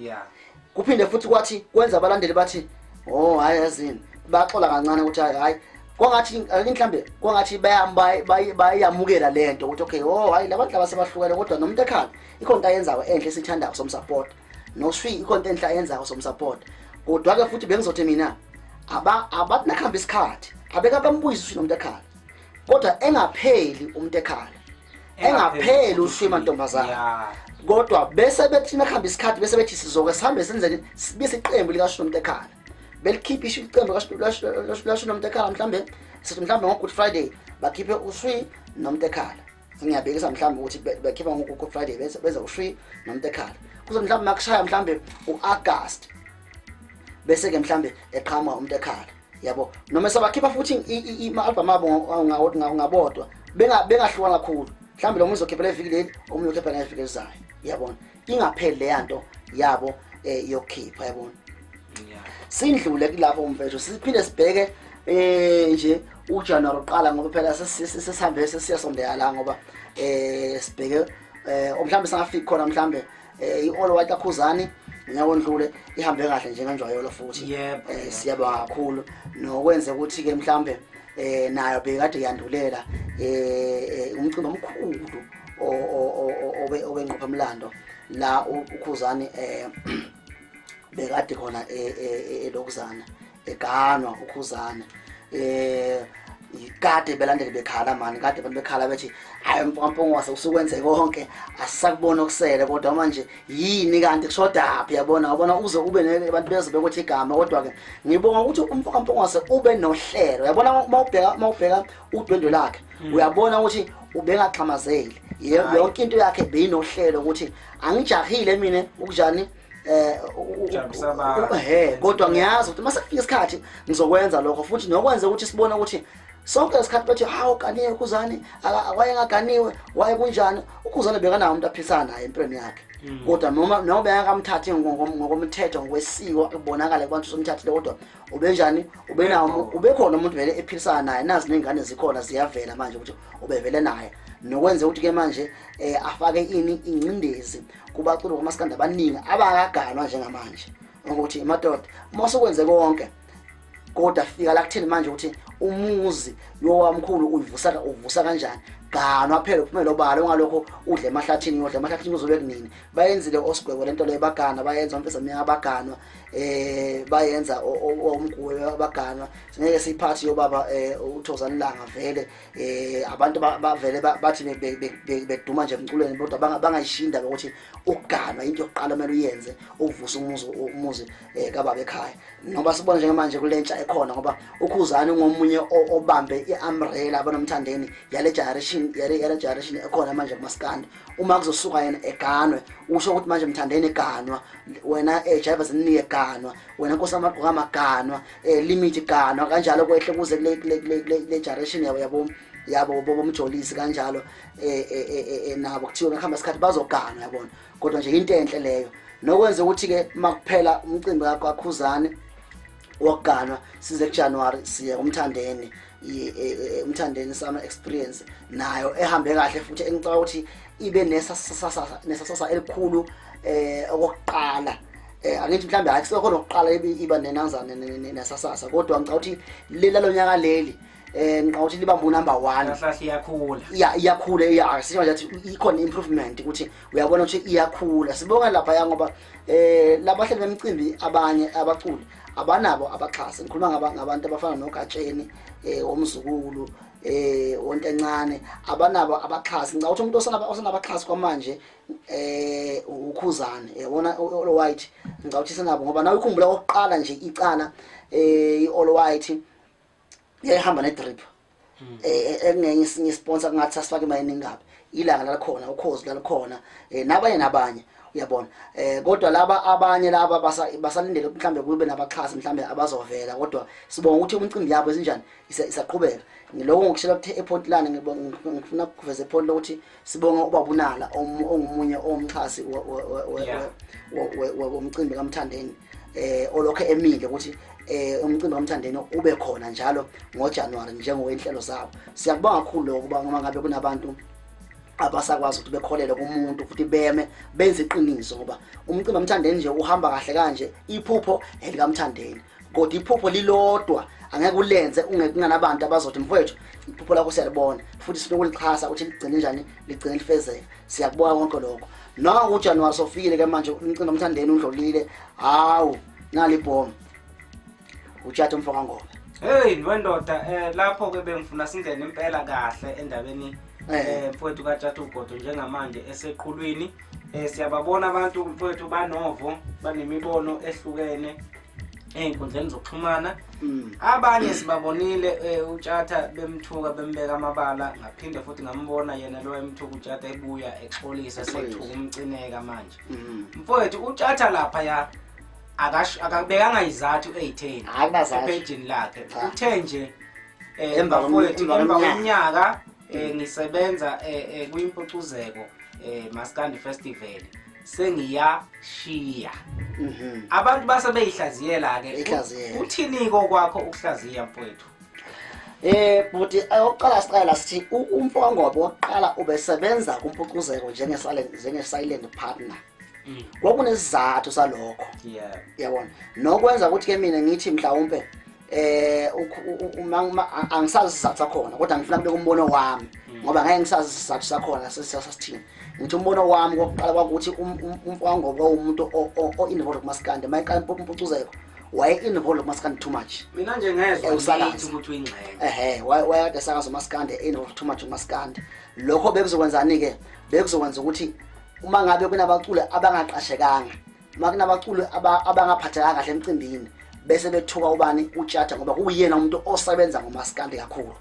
kuphinde futhi kwathi kwenza abalandeli bathi oh hayi yazini, baxola kancane ukuthi hayi hayi, kwangathi mhlambe kwangathi bayamukela lento ukuthi okay, oh hayi labantu laba sebahlukene, kodwa nomuntu ekhala ikhona into ayenzayo enhle esithandayo, somsupport, noShwi ikhona into enhle ayenzayo, somsupport. Kodwa ke futhi bengizothi mina abathi nakuhamba isikhathi abeka bambuyisa uShwi nomuntu ekhala, kodwa engapheli umuntu ekhala, engapheli uShwi mantombazana, kodwa bese bethi nakuhamba isikhathi bese bethi sizoke sihambe senzeni, sibise iqembu likaShwi nomuntu ekhala, belikhiphe isho iqembu likaShwi nomuntu ekhala, mhlambe sithi mhlambe ngo-Good Friday bakhiphe uShwi nomuntu ekhala. Ngiyabekisa mhlambe ukuthi bekhipha ngo-Good Friday beze uShwi nomuntu ekhala, kuze mhlambe makushaya mhlambe u-August bese ke mhlambe eqhamuka umuntu ekhala, yabo. Noma sebakhipha futhi ima-album abo ngabodwa, bengahlukana kakhulu, mhlambe lo munye uzokhipha leviki leli, omunye ukhipha ngeviki elizayo, yabona, ingapheli leya nto yabo yokukhipha, yabona. Sindlule kulapho mfethu, siphinde sibheke nje uJanuary uqala, ngoba phela sesihambe sesiyasondela la, ngoba sibheke mhlawumbe singafiki khona mhlambe i-All White kaKhuzani ngonyaka ondlule ihambe kahle njengenjwayelo futhi. Siyabonga kakhulu nokwenze ukuthi ke mhlambe Nayo bekade yandulela umcimbi omkhulu obenqopha umlando la uKhuzani bekade khona elokuzana eganwa uKhuzani. Kade belandele bekhala mani, kade abantu bekhala bethi hayi mfokaMpungose usukwenze konke, asisakubona okusele, kodwa manje yini kanti kushodaphi? Yabona, yabona uze ube abantu beze bekuthi igama. Kodwa-ke ngibonga ukuthi umfokaMpungose ube nohlelo, yabona. Uma ubheka udwendwe lakhe, uyabona ukuthi ubengaxhamazeli. Yonke into yakhe beyinohlelo ukuthi angijahile mina ukujani kodwa ngiyazi ukuthi mase kufika isikhathi ngizokwenza lokho, futhi nokwenza ukuthi sibone ukuthi sonke lesikhathi bethi hawu ganiwe uKhuzani, wayengaganiwe, waye kunjani. UKhuzani bekanawo umuntu aphisana naye empilweni yakhe, kodwa noma bengakamthathi ngokomthetho, ngokwesiko, kubonakala kubantu somthathile, kodwa ubenjani, ubenawo, ubekhona umuntu vele ephilisana naye. Nazi ney'ngane zikhona, ziyavela manje ukuthi ubevele naye, nokwenza ukuthi-ke manje afake ini ingcindezi kubaculi komasikandi abaningi abakaganwa njengamanje, ukuthi madoda, uma usukwenze konke, kodwa fika la kutheni manje ukuthi umuzi yowamkhulu uyivusa, uvusa kanjani? Ganwa phela, uphumele obala, ungalokho udle emahlathini, uyodla emahlathini uzobe kunini. Bayenzile osigwebo lento leyo, bagana, bayenza umfeza minyaka baganwa, bayenza omguwe baganwa. Singeke siyiphathi yobaba uThozani Langa vele, abantu bavele bathi beduma nje emculweni, kodwa bangayishiyi indaba ukuthi ukuganwa into yokuqala kumele uyenze ukuvusa umuzi kababa ekhaya. Ngoba sibona njengamanje kulentsha ekhona, ngoba uKhuzani ungomunye obambe i-umbrella abanomthandeni yale generation ekhona manje kumaskandi. Uma kuzosuka yena eganwe, usho ukuthi manje Mthandeni eganwa wena, Jaiva Zinike eganwa wena, Nkosi amagqokama ganwa, Limit ganwa, kanjalo kwehle kuze kule generation yabo bomjolisi kanjalo, nabo kuthiwa ngihamba isikhathi bazoganwa, yabona. Kodwa nje into enhle leyo, nokwenza ukuthi ke makuphela umcimbi kaKhuzani wokuganwa, size kuJanuary siye kumthandeni, umthandeni Summer Experience, nayo ehambe kahle futhi engicabanga ukuthi ibe nesasasa elikhulu. Okokuqala, angithi mhlambe hayi kusekhona okokuqala iba nenanzane nesasasa, kodwa ngicabanga ukuthi lela lonyaka leli, ngicabanga ukuthi libamba unumber 1. Kahle iyakhula. Iya, iyakhula, iya, sisho nje ukuthi ikhona improvement, ukuthi uyabona ukuthi iyakhula. Sibonga lapha ya, ngoba labahleli bemicimbi abanye abaculi abanabo abaxhasi. Ngikhuluma ngabantu abafana noGatsheni, omzukulu, wonke encane, abanabo abaxhasi. Ngicabanga ukuthi umuntu osanabaxhasi kwamanje uKhuzani, yabona, All White. Ngicabanga ukuthi senabo, ngoba nawe ukhumbula okokuqala nje icala, i-All White yayihamba ne-drip, ekungenye isinye sponsor kungathi sasifake imali eningi kabi. Ilanga lalikhona, ukhozi lalikhona, nabanye nabanye, uyabona. Kodwa laba abanye laba basalindele mhlambe kube nabaxhasi mhlambe abazovela, kodwa sibonga ukuthi umcimbi yabo esinjani isaqhubeka. Ngiloko ngokushela ukuthi ePortland, ngifuna ukuveza ePortland ukuthi sibonga ubabunala ongumunye owumxhasi womcimbi kaMthandeni, olokho emile ukuthi umcimbi kaMthandeni ube khona njalo ngoJanuary njengowenhlelo zabo. Siyakubonga kakhulu lokho, kuba noma ngabe kunabantu abasakwazi ukuthi bekholele kumuntu futhi beme benze iqiniso, ngoba umcimbi kaMthandeni nje uhamba kahle kanje, iphupho elikaMthandeni, kodwa iphupho lilodwa angeke ulenze ungekunganabantu abazothi mfowethu iphupho lakho siyalibona futhi sifuna ukulixhasa ukuthi ligcine njani, ligcine lifezeka. Siyakubona konke lokho. Noma uJanuary sofikile ke manje, umcimbi kaMthandeni undlulile, hawu, nali ibhomu uTshatha umfo kaNgobe. Hey wendoda, lapho ke bengifuna singene impela kahle endabeni mfowethu kaTshatha uGodo njengamanje eseqhulwini. Siyababona abantu mfowethu banovo, banemibono ehlukene ey'nkundleni zokuxhumana. Abanye sibabonile uTshatha bemthuka, bembeka amabala, ngaphinde futhi ngambona yena lo emthuka uTshatha ebuya exolisa. Exolisa. Sethuka umcineka manje. Mfowethu, uTshatha lapha ya akabekanga izathu ey'theni Akunazathu. ephejini lakhe. Cha. Uthe nje Emva bafowethu, emva emva kweminyaka. kweminyaka ngisebenza kwimpucuzeko Maskandi Festival, sengiyashiya. Abantu base beyihlaziyela ke. Beyihlaziyela. Uthini-ko kwakho ukuhlaziya, mfowethu? Buti, okokuqala siqala la sithi umfo kaNgobe wokuqala ubesebenza kumpucuzeko njenge silent partner. Kwakunesizathu salokho. Yabona, nokwenza ukuthi ke mina ngithi mhlawumbe Uma angisazi isizathu sakhona, kodwa ngifuna kubeka umbono wami ngoba ngeke ngisazi isizathu sakhona sesithini. Ngithi umbono wami kokuqala kwakuthi umfowangoko umuntu o-involved kumaskandi, mayeqala impucuzeko waye-involved kumaskandi too much. Mina nje ngezwa ngithi ukuthi uyingxenye. Ehhe, wayekade esakaza umaskandi, e-involved too much kumaskandi. Lokho bekuzokwenzani-ke? Bekuzokwenza ukuthi uma ngabe kunabaculi abangaqashekanga, uma kunabaculi abangaphathekanga kahle emcimbini, bese bethuka ubani? UTshatha, ngoba kuyena umuntu osebenza ngomaskandi kakhulu.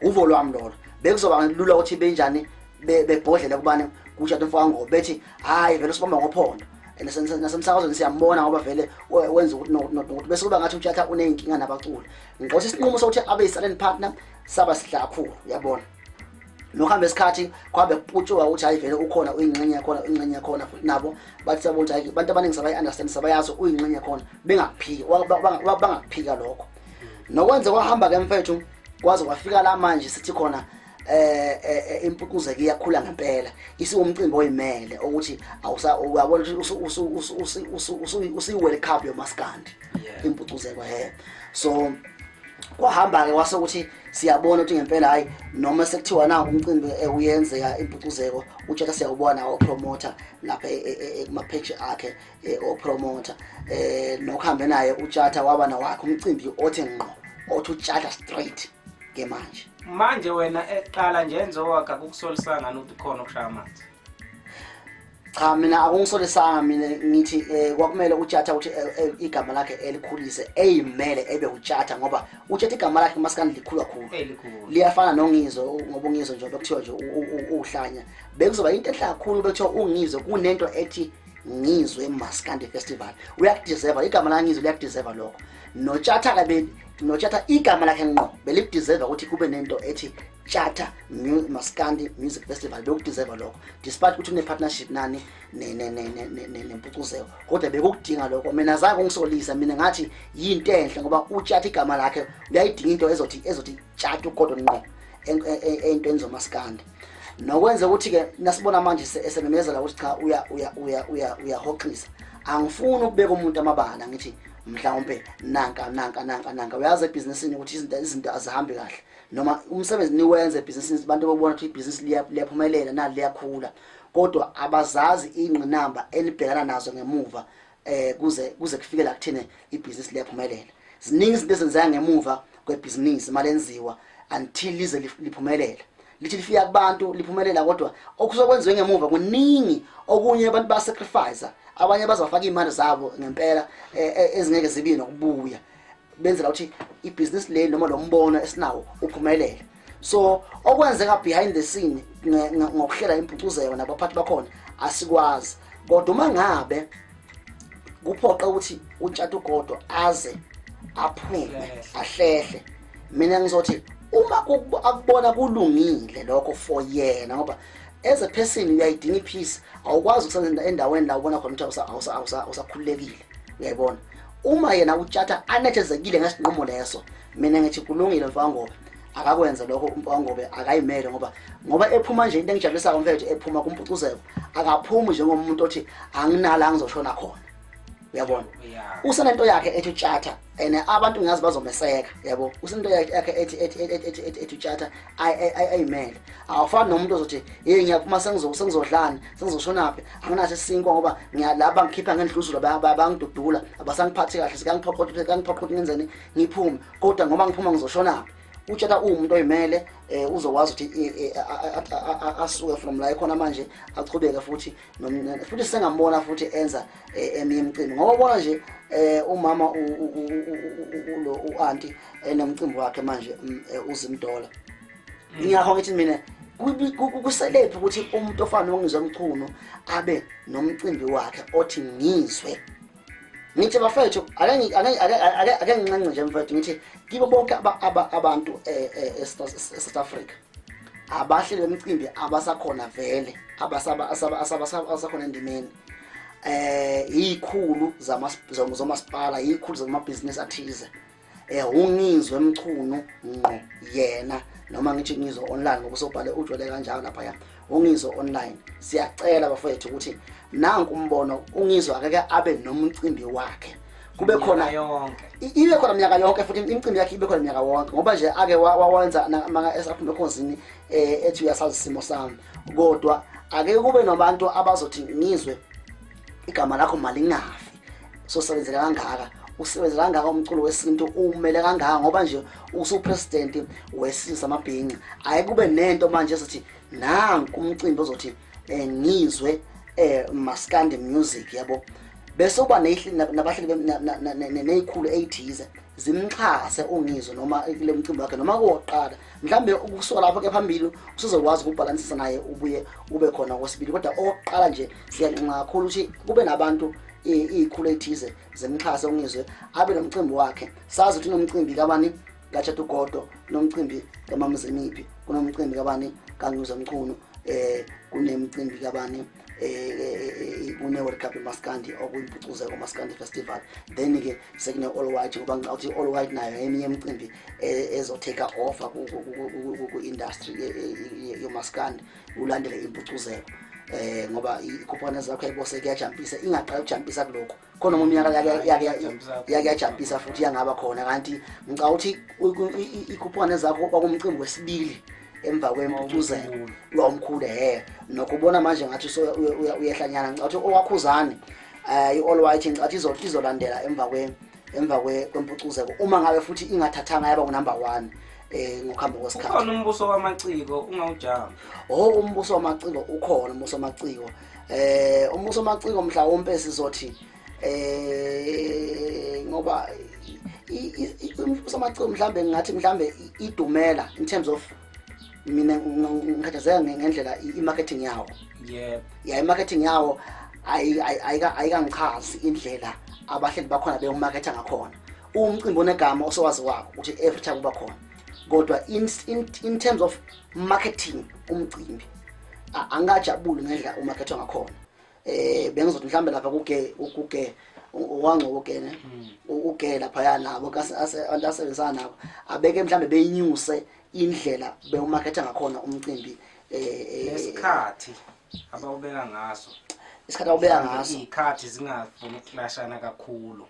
Uvo lwami lolo. Bekuzoba lula ukuthi benjani bebhodlele kubani? KuTshatha umfowangoko, bethi hhayi vele usibamba ngophondo. Nasemsakazweni siyambona ngoba vele wenza ukuthi nokuthi bese kuba ngathi uTshatha uney'nkinga nabaculi. Ngixoxa isinqumo sokuthi abe yi-silent partner saba sihle kakhulu, uyabona. Nokuhamba isikhathi kwabe kuputshuka ukuthi hayi vele ukhona uyingxenye yakhona, uyingxenye yakhona, futhi nabo bathi siyabona ukuthi hayi abantu abaningi sabayi-understand, sabayazi uyingxenye yakhona, bengakuphiki, bangakuphika lokho. Nokwenze kwahamba-ke mfethu kwaze kwafika la manje sithi khona impucuzeko iyakhula ngempela, isiwumcimbi oyimele ukuthi awusa uyabona ukuthi usi-World Cup yomaskandi impucuzeko. So kwahamba-ke kwase ukuthi siyabona ukuthi ngempela hayi noma sekuthiwa na umcimbi uyenzeka impucuzeko, uTshatha siyawubona opromoter lapha kuma-page akhe, opromoter. Nokuhambe naye uTshatha waba nawakhe umcimbi othi ngqo othi uTshatha straight ke manje. Manje wena eqala nje enzo wakhe akukusolisanga ukuthi khona okushaya amanzi? Cha, mina akungisolisanga. Mina ngithi kwakumele uTshatha ukuthi igama lakhe elikhulise, eyimele ebe uTshatha, ngoba uTshatha igama lakhe kumaskandi likhulu kakhulu, liyafana noNgizwe, ngoba uNgizwe nje bekuthiwa nje uhlanya. Bekuzoba into enhle kakhulu bekuthiwa uNgizwe kunento ethi Ngizwe Maskandi Festival. Uyakudeserve igama la Ngizwe, liyakudeserve lokho. NoTshatha ke, noTshatha igama lakhe ngqo belikudeserve ukuthi kube nento ethi Tshatha Maskandi Music Festival, bekudeserve lokho, despite ukuthi une partnership nani nempucuzeko, kodwa bekukudinga lokho. Mina zange ungisolisa, mina ngathi yinto enhle ngoba uTshatha igama lakhe uyayidinga into ezothi Tshatha ugodo ngqo entweni zomaskandi. Nokwenza ukuthi ke nasibona manje esememezela ukuthi cha, uya uya uya uya uyahoxisa, angifuni ukubeka umuntu amabala, ngithi mhlawumbe nanka nanka nanka nanka. Uyazi ebhizinisini ukuthi izinto azihambi kahle, noma umsebenzi niwenze ebhizinisini abantu bebona ukuthi ibhizinisi liyaphumelela nali liyakhula, kodwa abazazi ingqinamba enibhekana nazo ngemuva kuze kufike la kuthine ibhizinisi liyaphumelela. Ziningi izinto ezenzeka ngemuva kwebhizinisi malenziwa until lize liphumelele, lithi lifika kubantu liphumelela, kodwa okusokwenziwe ngemuva kuningi. Okunye abantu basacrifice, abanye bazofaka imali zabo ngempela ezingeke zibe nokubuya, benzela ukuthi ibhizinisi leli noma lo mbono esinawo uphumelele. So okwenzeka behind the scene ngokuhlela impucuzeko nabaphathi bakhona asikwazi, kodwa uma ngabe kuphoqa ukuthi uTshatha ugodo aze aphume ahlehle, mina ngizothi uma akubona kulungile lokho for yena, ngoba as a person uyayidinga ipeace. Awukwazi ukusebenza endaweni la ubona khona ukuthi awusakhululekile, uyayibona. Uma yena uTshatha anethezekile ngesinqumo leso, mina ngithi kulungile, mfangobe akakwenza lokho. Umfangobe akayimele ngoba ephuma nje, into engijabulisayo mfethu, ephuma kumpucuzeko akaphumi njengomuntu othi anginala ngizoshona khona, uyabona. Usenento yakhe ethi uTshatha, and abantu ngiyazi bazomeseka, yabo. Usenento yakhe ethi uTshatha ayimele. Awufani nomuntu ozothi hey, ngiyaphuma, sengizodlani, sengizoshonaphi, anginaso isinkwa ngoba ngiyalaba ngikhipha ngendluzula, bangidudula, abasangiphathi kahle, sekangiphoqa ukuthi ngenzeni, ngiphume, kodwa ngoba ngiphuma ngizoshonaphi? UTshatha uwumuntu oyimele, uzokwazi ukuthi asuke from la ekhona manje achubeke futhi, futhi sengambona futhi enza eminye imicimbi, ngoba ubona nje umama lo u-anti enomcimbi wakhe manje, uZimdola. Ngiyakho ngithi mina kuselephi ukuthi umuntu ofana noNgizwe Mchunu abe nomcimbi wakhe othi Ngizwe. Ngithi bafethu, ake nginxenxe nje mfethu, ngithi kibo bonke abantu e-South Africa abahleli bemicimbi abasakhona vele, abasakhona endimeni, ikhulu zomasipala, ikhulu zamabhizinisi athize, uNgizwe Mchunu ngqo yena, noma ngithi Ngizwe Online ngoba usobhale ujwayele kanjalo lapha, uNgizwe Online, siyacela bafethu ukuthi nanku umbono, uNgizwe akeke abe nomcimbi wakhe. Kube khona yonke. Ibe khona minyaka yonke, futhi imicimbi yakhe ibe khona minyaka wonke, ngoba nje ake wawenza maka esaphuma ekhosini ethi uyasazi isimo sami, kodwa ake kube nabantu abazothi ngizwe igama lakho malingafi, sosebenzela kangaka, usebenzela kangaka umculo wesintu, umele kangaka, ngoba nje usupresident wesizwe samabhinca. Ake kube nento manje ezothi nanku umcimbi ozothi ngizwe maskandi music, yabo, bese uba nabahleli nezikhulu ezithize zimxhase ungizwe noma kule mcimbi wakhe noma kowokuqala, mhlambe ukusuka lapho ke phambili usuzokwazi ukubhalansisa naye ubuye ube khona kwesibili. Kodwa okokuqala nje siyancenga kakhulu ukuthi kube nabantu iy'khulu ey'thize zimxhase ungizwe abe nomcimbi wakhe. Sazi ukuthi unomcimbi kabani kaTshatha Ugodo, kunomcimbi kaMamzimiphi, kunomcimbi kabani kaNgizwe Mchunu, kunemcimbi kabani kune World Cup eMaskandi okuyimpucuzeko Maskandi Festival, then ke sekune All White, ngoba ngicabanga ukuthi All White nayo eminye imicimbi ezo-take off ku industry yomaskandi, ulandele impucuzeko, ngoba ikhuphana zakho ayibose kuyajumpisa, ingaqala ukujumpisa kulokho khona uma iminyaka yake yajumpisa futhi yangaba khona. Kanti ngicabanga ukuthi ikhuphane zakho kwakumcimbi wesibili emva kwempucuzeko lwamkhulu, nokho ubona manje ngathi uyehlanyana. Ngicabanga ukuthi owakhuzane i-All White ngicabanga ukuthi izolandela emva kwempucuzeko, uma ngabe futhi ingathathanga yaba ngu-number 1 ngokuhamba kwesikhathi. Ukhona umbuso wamaciko, ungawujambi? Oh, umbuso wamaciko ukhona, umbuso wamaciko, umbuso wamaciko mhlawumbe sizothi ngoba umbuso wamaciko mhlambe ngathi mhlambe idumela in terms of, mina ngikhathazeka ngendlela i-marketing yawo. Ya, i-marketing yawo ayikangichazi indlela abahleli bakhona bewumarketha ngakhona. Umcimbi onegama osowazi wakho ukuthi every time uba khona, kodwa in terms of marketing umcimbi angajabuli ngendlela umarkethwa ngakhona. Bengizothi mhlambe lapha kuge uwangcobo ugene uge lapha ya nabo abantu asebenzisana nabo abeke mhlambe beyinyuse indlela bewumarketha ngakhona umcimbi. Lesikhathi abawubeka ngaso, isikhathi awubeka ngaso, iy'khathi zingafuni ukuklashana kakhulu,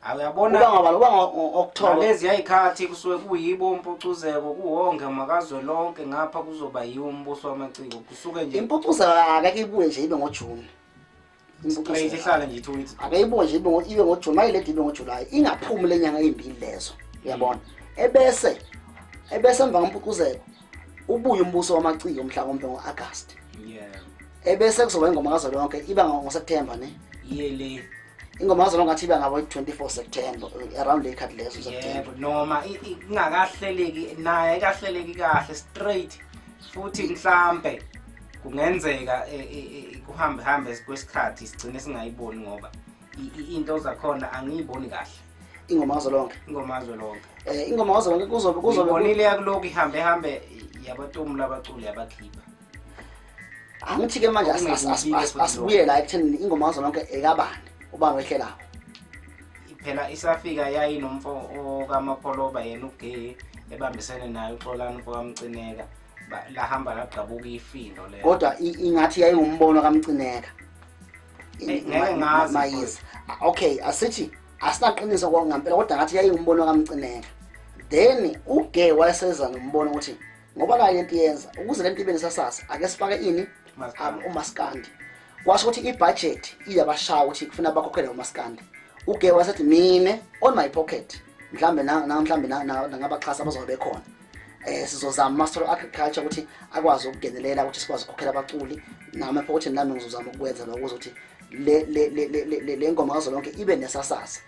awuyabona? Uba ngabani, uba ngo-October. Ngalezi yayikhathi kusuke kuyibo umpucuzeko kuwonke makazwe lonke, ngapha kuzoba yiwo umbuso wamaciko, kusuke nje Impucuzeko akeke ibuye nje ibe ngoJune. Straight ihlale nje 2 weeks. Ake ibuye nje ibe ngoJune, mayiledi ibe ngoJuly, ingaphumi lenyanga ezimbili lezo, uyabona, ebese emva kwempucuzeko ubuye umbuso wamaciko mhlawumbe ngo-August. Ebese kuzoba ingoma kazwelonke iba ngoSeptember ne. Yele. Ingoma kazwelonke ngathi iba ngabo 24 September, around le khathi lezo September. Yebo, noma ingakahleleki naye, ayikahleleki kahle straight, futhi mhlambe kungenzeka kuhambe hambe kwesikhathi sigcine singayiboni, ngoba into zakhona angiyiboni kahle. Ingoma kazwelonke. Ingoma kazwelonke. Ingoma kazwelonke kuzobe Ngibonile yakulokhu ihambe hambe yabatumula abaculi yabakhipha. Angithi ke manje Okungekubile futhi. Asibuye la ekutheni ingoma kazwelonke ekabani, ubani wehlelako? Phela isafika yayinomfo okamapholoba, yena ugay, ebambisene naye uXolani umfo kaMcineka, lahamba lagqabuka ifindo lelo. Kodwa ingathi yayingumbono kaMcineka. Ngeke ngazi. Mayizi. Okay, asithi asinaqiniso kongampela, kodwa ngathi yayingumbono kaMcineka. Then uge wayeseza nombono ukuthi ngoba la lento yenza ukuze lento ibe nesasasa, ake sifake ini? Umaskandi. Umaskandi. Kwasho ukuthi ibudget iyabashaya ukuthi kufuna bakhokhele umaskandi. Uge wasethi mine on my pocket mhlambe na mhlambe na ngabaxhasa abazobe bekhona. Sizozama Master Agriculture ukuthi akwazi ukungenelela ukuthi sikwazi ukukhokhela abaculi, nami epocketini nami ngizozama ukwenza lokho ukuthi le ngoma kazwelonke ibe nesasasa.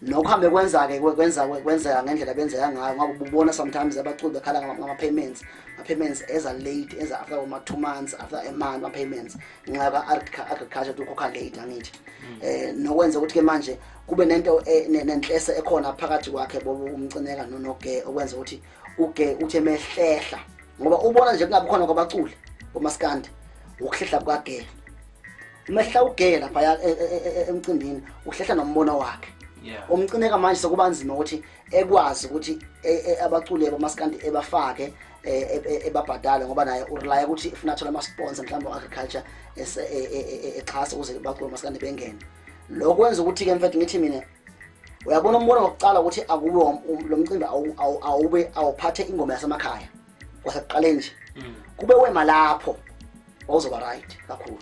Nokuhambe kwenza-ke kwenzeka ngendlela benzeka ngayo, ngoba ubona sometimes abaculi bekhala ngama-payments, ama-payments eza late, eza after uma 2 months, after a month ama-payments ngenxa ka-agriculture ukuthi ukhokha late, angithi? Nokwenza ukuthi ke manje kube nento nenhlese ekhona phakathi kwakhe bobo uMcineka noGe, okwenza ukuthi uGe uthi emehlehla, ngoba ubona nje kungabi khona kwabaculi bomaskandi ukuhlehla kukaGe. Umehla uGe lapha emcimbini uhlehla nombono wakhe. UMcineka manje sekuba nzima ukuthi ekwazi ukuthi abaculi bomaskandi ebafake, ebabhadale, ngoba naye urely ukuthi ufuna athola ama-sponsor mhlawumbe agriculture exhasa ukuze abaculi bomaskandi bengene. Lokho kwenza ukuthi ke mfethu ngithi mina Uyabona, umbono wokuqala ukuthi akube lo mcimbi awube awuphathe ingoma yasemakhaya kwasekuqaleni nje, kube wema lapho, wawuzoba right kakhulu.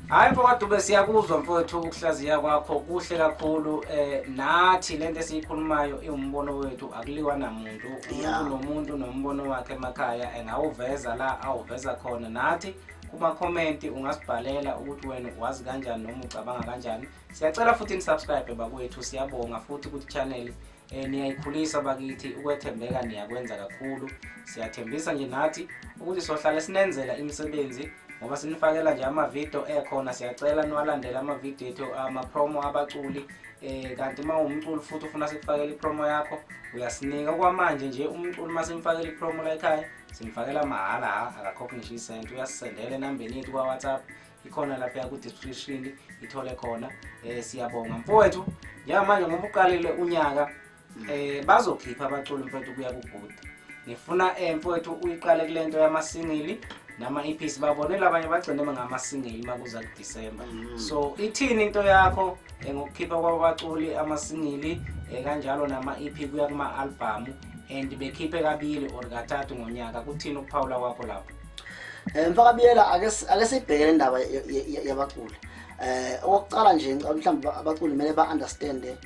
Hayi mfowethu, siyakuzwa mfowethu, ukuhlaziya kwakho kuhle kakhulu. Nathi lento esiyikhulumayo iwumbono wethu, akuliwa namuntu. Umuntu nomuntu nombono wakhe emakhaya, engawuveza la awuveza khona. Nathi kuma-comment ungasibhalela ukuthi wena wazi kanjani noma ucabanga kanjani. Siyacela futhi ni-subscribe bakwethu. Siyabonga futhi ukuthi channel niyayikhulisa bakithi, ukwethembeka niyakwenza kakhulu. Siyathembisa nje nathi ukuthi sohlale sinenzela imisebenzi ngoba sinifakela nje amavidiyo ekhona. Siyacela niwalandele amavidiyo ethu, ama-promo abaculi. Kanti uma uwumculi futhi ufuna sikufakela i-promo yakho, uyasinika. Okwamanje nje umculi uma simfakela i-promo la ekhaya, simfakela mahhala, ha, akakhokhi ngisho isenti. Uyasisendela enambeni yethu kwa-WhatsApp, ikhona lapha ku-description, ithole khona. Siyabonga mfowethu. Njengamanje ngoba uqalile unyaka, bazokhipha abaculi mfowethu kuya kubhuti. Ngifuna mfowethu uyiqale kule nto yama-single nama-EPs. Babonile abanye bagcine ngama-single makuza kuDisemba. So ithini into yakho ngokukhipha kwabaculi ama-single, kanjalo nama-EP kuya kuma-albhamu, and bekhiphe kabili or kathathu ngonyaka? Kuthini ukuphawula kwakho lapho? Mfakabiyela, ake sibheke le ndaba yabaculi. Okokuqala nje, ngicabanga mhlawumbe abaculi kumele ba-understand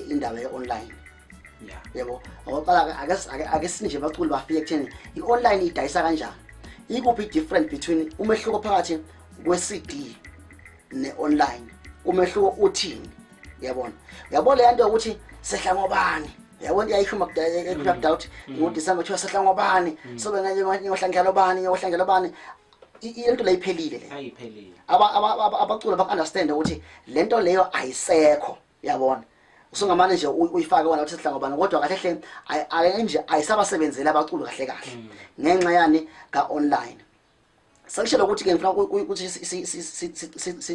indaba ye-online. Yebo, okokuqala ake sinje abaculi bafike ekutheni i-online idayisa kanjani, ikuphi i-different between, umehluko phakathi kwe-CD ne-online, umehluko uthini? Yabona, uyabona le nto yokuthi sehla ngobani, yabona, iyayishuma kudala ukuthi ngoDisemba kuthiwa sehla ngobani, sobe ngiyohlangela bani, ngiyohlangela bani. Into le iphelile le. Ayiphelile. Abaculi baku-understand ukuthi le nto leyo ayisekho, yabona. Usungamane nje uyifake wona ukuthi sihla ngobani, kodwa kahle hle ake nje ayisabasebenzeli abaculi kahle kahle ngenxa yani ka-online. Sekushela ukuthi-ke ngifuna ukuthi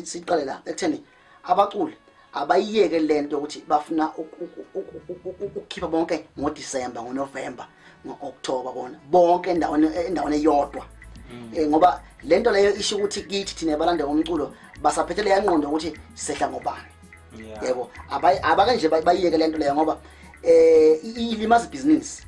siqale la ekutheni abaculi abayiyeke lento yokuthi bafuna ukukhipha bonke ngoDisemba, ngoNovember, ngo-October, bona bonke endaweni eyodwa, ngoba lento leyo isho ukuthi kithi thina abalandela umculo basaphethe leya ngqondo ukuthi sehla ngobani. Yebo, abake nje bayiyeke lento leyo ngoba ilimaza ibhizinisi,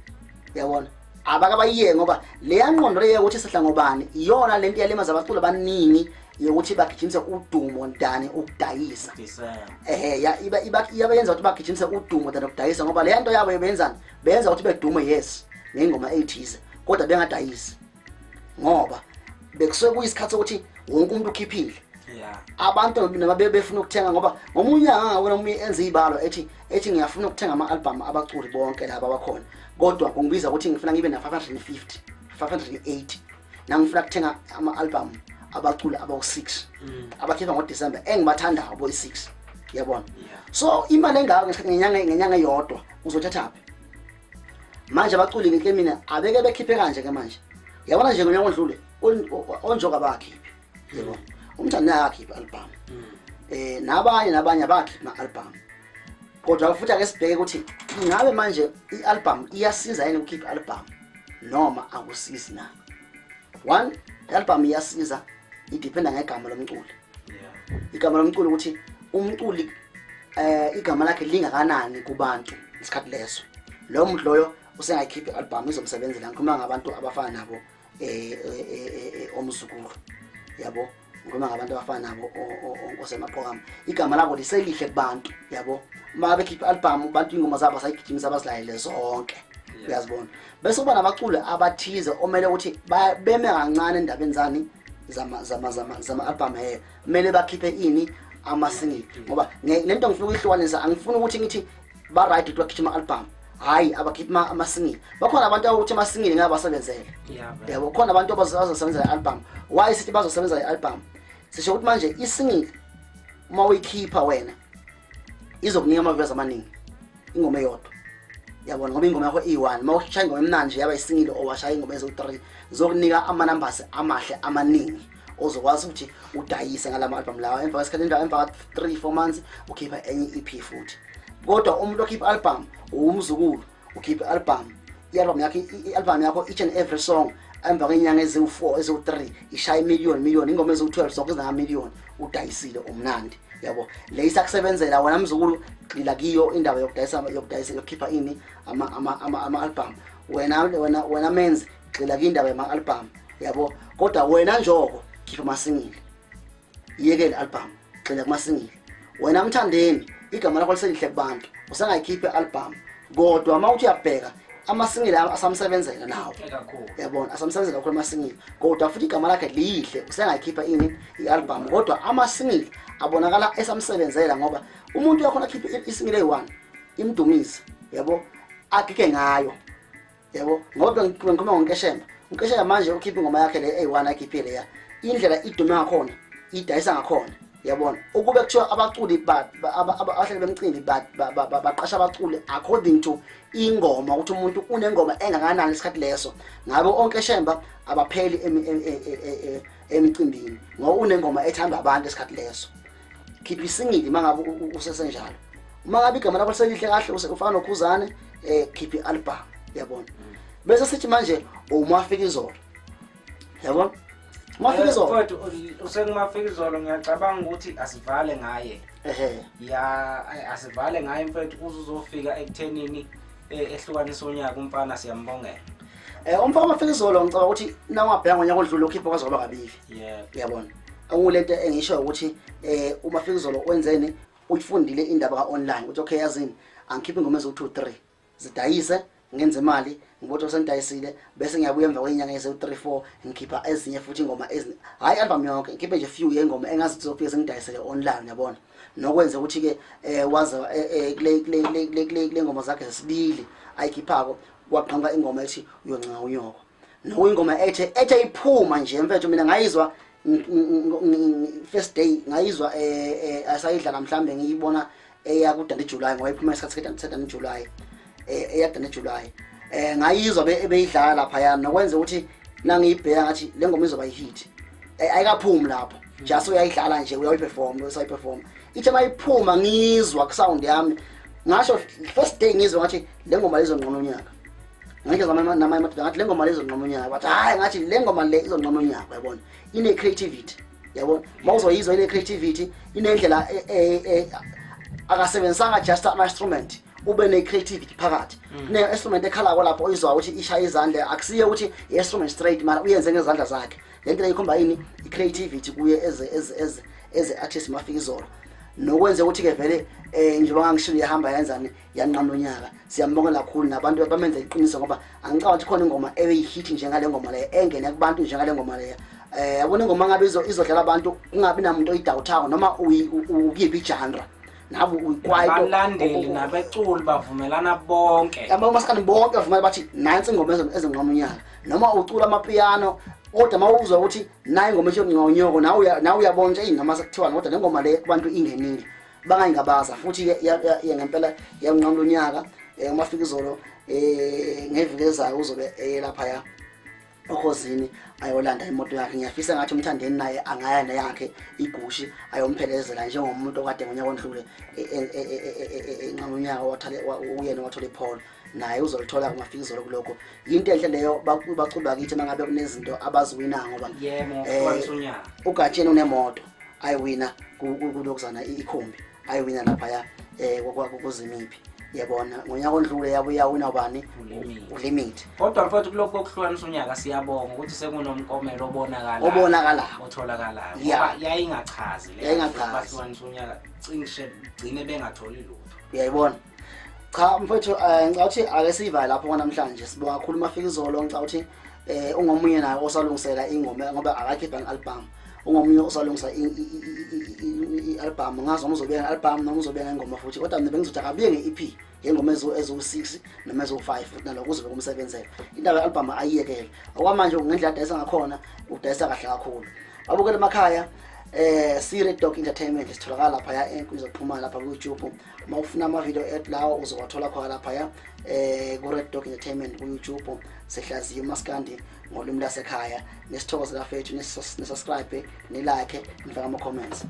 yabona. Abake bayiyeke ngoba leya ngqondo leyo ukuthi sehla ngobani iyona lento iyalimaza abaculi abaningi, yokuthi bagijimise udumo than ukudayisa. December. Ehe, ya iba iyabenza ukuthi bagijimise udumo than ukudayisa, ngoba leya nto yabo benzani, benza ukuthi bedume, yes, ngengoma eyithize, kodwa bengadayisi ngoba bekusuke kuyisikhathi sokuthi wonke umuntu ukhiphile. Abantu noma befuna ukuthenga, ngoba ngomunye unyaka ngabona omunye enza izibalo ethi ngiyafuna ukuthenga ama-album abaculi bonke laba abakhona, kodwa kungibiza ukuthi ngifuna ngibe na-550, 580, nangifuna ukuthenga ama-album abaculi abawu-6 abakhipha ngoDisemba engibathandayo boyi-6, yabona. So imali engako ngenyanga eyodwa uzothathaphi manje? Abaculi ngike mina abeke bekhiphe kanje ke manje, yabona nje ngonyaka odlule onjoka bakhiphe, yebo, umthandi naye akakhiphe album, nabanye abakhiphe ama-album. Kodwa futhi ake sibheke ukuthi ingabe manje i-album iyasiza yini ukukhipha i-album noma akusizi na. One, i-album iyasiza, idependa ngegama lomculi. Igama lomculi, ukuthi umculi igama lakhe lingakanani kubantu ngesikhathi leso, loyo muntu loyo usengayikhipha i-album, izomsebenzela. Ngikhuluma ngabantu abafana nabo omzukulu, yabo. Ngikhuluma ngabantu abafana nabo osemaqokama, igama labo liselihle kubantu, yabo. Uma bekhipha i-album, abantu ingoma zabo basayigijimisa, bazilalele zonke. Uyazibona, bese kuba nabaculi abathize omele ukuthi beme kancane endabeni zani zama zama zama zama-album, kumele bakhiphe ini, ama-single, ngoba lento ngifuna ukuyihlukanisa. Angifuni ukuthi ngithi ba-right ukuthi bakhiphe ama-album, hhayi, abakhiphe ama-single. Bakhona abantu ukuthi ama-single ngeke basebenzele. Yeah, vele. Yabo, khona abantu abazosebenzela i-album. Why sithi bazosebenzela i-album? Sisho ukuthi manje i-single uma uyikhipha wena izokunika ama-views amaningi ingoma eyodwa, yabona, ngoba ingoma yakho iyi-one. Uma ushaya ingoma emnandi yaba i-single or washaya ingoma eziwu-three, zokunika ama-numbers amahle amaningi ozokwazi ukuthi udayise ngala ma-album lawa. Emva kwesikhathi, emva ka-3, 4 months ukhipha enye i-EP futhi. Kodwa umuntu okhipha i-album, umzukulu, ukhipha i-album, i-album yakho, i-album yakho, each and every song Emva kwenyanga eziwu-4, eziwu-3, ishaya imiliyoni miliyoni, ingoma eziwu-12 zonke zingamiliyoni, udayisile umnandi, yabo. Le isakusebenzela wena mzukulu, gxila kiyo indaba yokudayisa, yokudayisa, yokukhipha ini, ama-album. Wena Menzi, gxila kiyo indaba yama-album, yabo. Kodwa wena Njoko, khipha ama-single, iyekele album, gxila kuma-single. Wena Mthandeni, igama lakho liselihle kubantu, usengayikhipha i-album, kodwa uma uthi uyabheka ama-single asamsebenzela nawo kakhulu. Yabona, asamsebenzela kakhulu ama-single, kodwa futhi igama lakhe lihle, usengayikhipha ini, i-album, kodwa ama-single abonakala esamsebenzela, ngoba umuntu uyakhona akhiphe i-single eyi-one imdumise, yabo, agige ngayo, yabo. Ngoba bengikhuluma ngoNkeshemba, uNkeshemba manje ukhipha ingoma yakhe le eyi-one ayikhiphile leya, indlela idume ngakhona, idayisa ngakhona, yabona. Ukube kuthiwa abaculi abahleli bemcimbi baqasha abaculi according to ingoma, ukuthi umuntu unengoma engakanani isikhathi leso, ngabe oNkeshemba abapheli emicimbini, ngoba unengoma ethandwa abantu esikhathi leso. Khipha i-single uma ngabe usesenjalo. Uma ngabe igama lakho liselihle kahle, ufana noKhuzane, khipha i-album, yabona. Bese sithi manje uMafikizolo, yabona, uMafikizolo. Mfowethu, usekuMafikizolo, ngiyacabanga ukuthi asivale ngaye. Ya, asivale ngaye mfowethu, kuze uzofika ekuthenini ehlukanisa unyaka umfana, siyambongela. Umfana Mafikizolo, ngicabanga ukuthi nawungabheka ngonyaka odlule, ukhipha kwaze kwaba kabili. Uyabona, okulento engisho ukuthi uMafikizolo wenzeni, uyifundile indaba ka-online, ukuthi okay, yazini, angikhiphe ingoma eziwu-2 3, zidayise, ngenze imali, ngibotho sengidayisile, bese ngiyabuya emva kwenyanga eziwu-3 4, ngikhipha ezinye futhi ingoma hhayi album yonke, ngikhiphe nje few yengoma engazi zizofike zingidayisele online, yabona. Nokwenza ukuthi-ke waze kule ngoma zakhe zesibili ayikhiphako, kwaqhamuka ingoma ethi "Uyoncenga Unyoko", nokuyingoma ethe iphuma nje mfethu, mina ngayizwa first day, ngayizwa asayidlala, mhlambe ngiyibona eya kuDundee July, ngoba iphuma isikhathi seDundee July, eya Dundee July, ngayizwa beyidlala lapha, yana, nokwenza ukuthi nangiyibheka ngathi le ngoma izoba i-hit. Ayikaphumi lapho, just uyayidlala nje, uyayi-perform, usayi-perform, ithe mayiphuma ngizwa ku-sound yami, ngasho first day ngizwa ngathi le ngoma lizonqona unyaka. Ngike namanye amadoda ngathi le ngoma le izonqoma unyaka, bathi hhayi, ngathi le ngoma le izonqoma unyaka, yabona, ine-creativity, yabona, uma uzoyizwa ine-creativity, inendlela akasebenzisanga just ama-instrument, ube ne-creativity phakathi. Kune-instrument ekhalako lapho oyizwa ukuthi ishaya izandla, akusiye ukuthi i-instrument straight, mara uyenze ngezandla zakhe. Le nto le ikhomba yini? I-creativity kuye as artist Mafikizolo, nokwenze ukuthi-ke vele njengoba ngangishilo, yahamba yenzani, yanqamla unyaka. Siyambongela kakhulu nabantu bamenze iqiniso, ngoba angicabanga ukuthi khona ingoma ebeyi-hit njengale ngoma leyo, engene kubantu njengale ngoma leyo. Yabona, ingoma ngabe izodlala abantu, kungabi namuntu oyi-doubtako, noma ukuyiphi i-genre, nabe uyikwaito. Abalandeli nabeculi bavumelana bonke. Yabo, masikandi bonke bavumela, bathi nansi ingoma ezinqoma unyaka. Noma ucula amapiano, kodwa uma uzwa ukuthi nayi ingoma esho ngonyoko, nawe uyabona ukuthi eyi, noma sekuthiwa, kodwa le ngoma le kubantu ingenile, bangayingabaza futhi ngempela yanqamula unyaka. UMafikizolo ngeviki ezayo uzobe eyelaphaya oKhozini ayolanda imoto yakhe. Ngiyafisa ngathi uMthandeni naye angaya neyakhe igushi, ayomphelezela njengomuntu okade ngonyaka ondlule enqamula unyaka, wathale uyena wathola iPolo, naye uzolithola kuMafikizolo. Kulokho yinto enhle leyo, baculi bakithi uma ngabe kunezinto abaziwinayo, ngoba Yebo, ngokuhlukanisa unyaka. uGatsheni unemoto ayiwina kulokuzana, ikhumbi ayiwina laphaya kuzimiphi, yabona, ngonyaka ondlule yabuya yawina ubani? ULimit. ULimit. Kodwa mfowethu, kulokhu kokuhlukanisa unyaka, siyabonga ukuthi sekunomkomelo obonakalayo. Obonakalayo. Otholakalayo. Ya. Ngoba yayingachazi le. Yayingachazi. Bahlukanisa unyaka cishe gcine bengatholi lutho. Uyayibona, cha mfowethu, ngicabanga ukuthi ake siyivale lapho kwanamhlanje. Sibonga kakhulu Mafikizolo. Ngicabanga ukuthi ungomunye naye osalungisela ingoma, ngoba akakhipha nge-album, ungomunye osalungisa i-album. Ngazi noma uzobuya nge-album noma uzobuya ngengoma futhi, kodwa mina bengizothi akabuye nge-EP ngengoma eziwu-6 noma eziwu-5, futhi naloko kuzobe kumsebenzela. Indaba ye-album ayiyekele okwamanje, ngendlela adayisa ngakhona, udayisa kahle kakhulu. Abukele emakhaya, si-Red Dog Entertainment, sitholakala laphaya enkundla zokuxhumana lapha ku-YouTube. Uma ufuna ama-video et lawo, uzowathola khona laphaya ku-Red Dog Entertainment ku-YouTube. Sihlaziye umaskandi ngolwimi lasekhaya. Nesithokoze kafethu, ni-subscribe, ni-like, nifake ama-comments.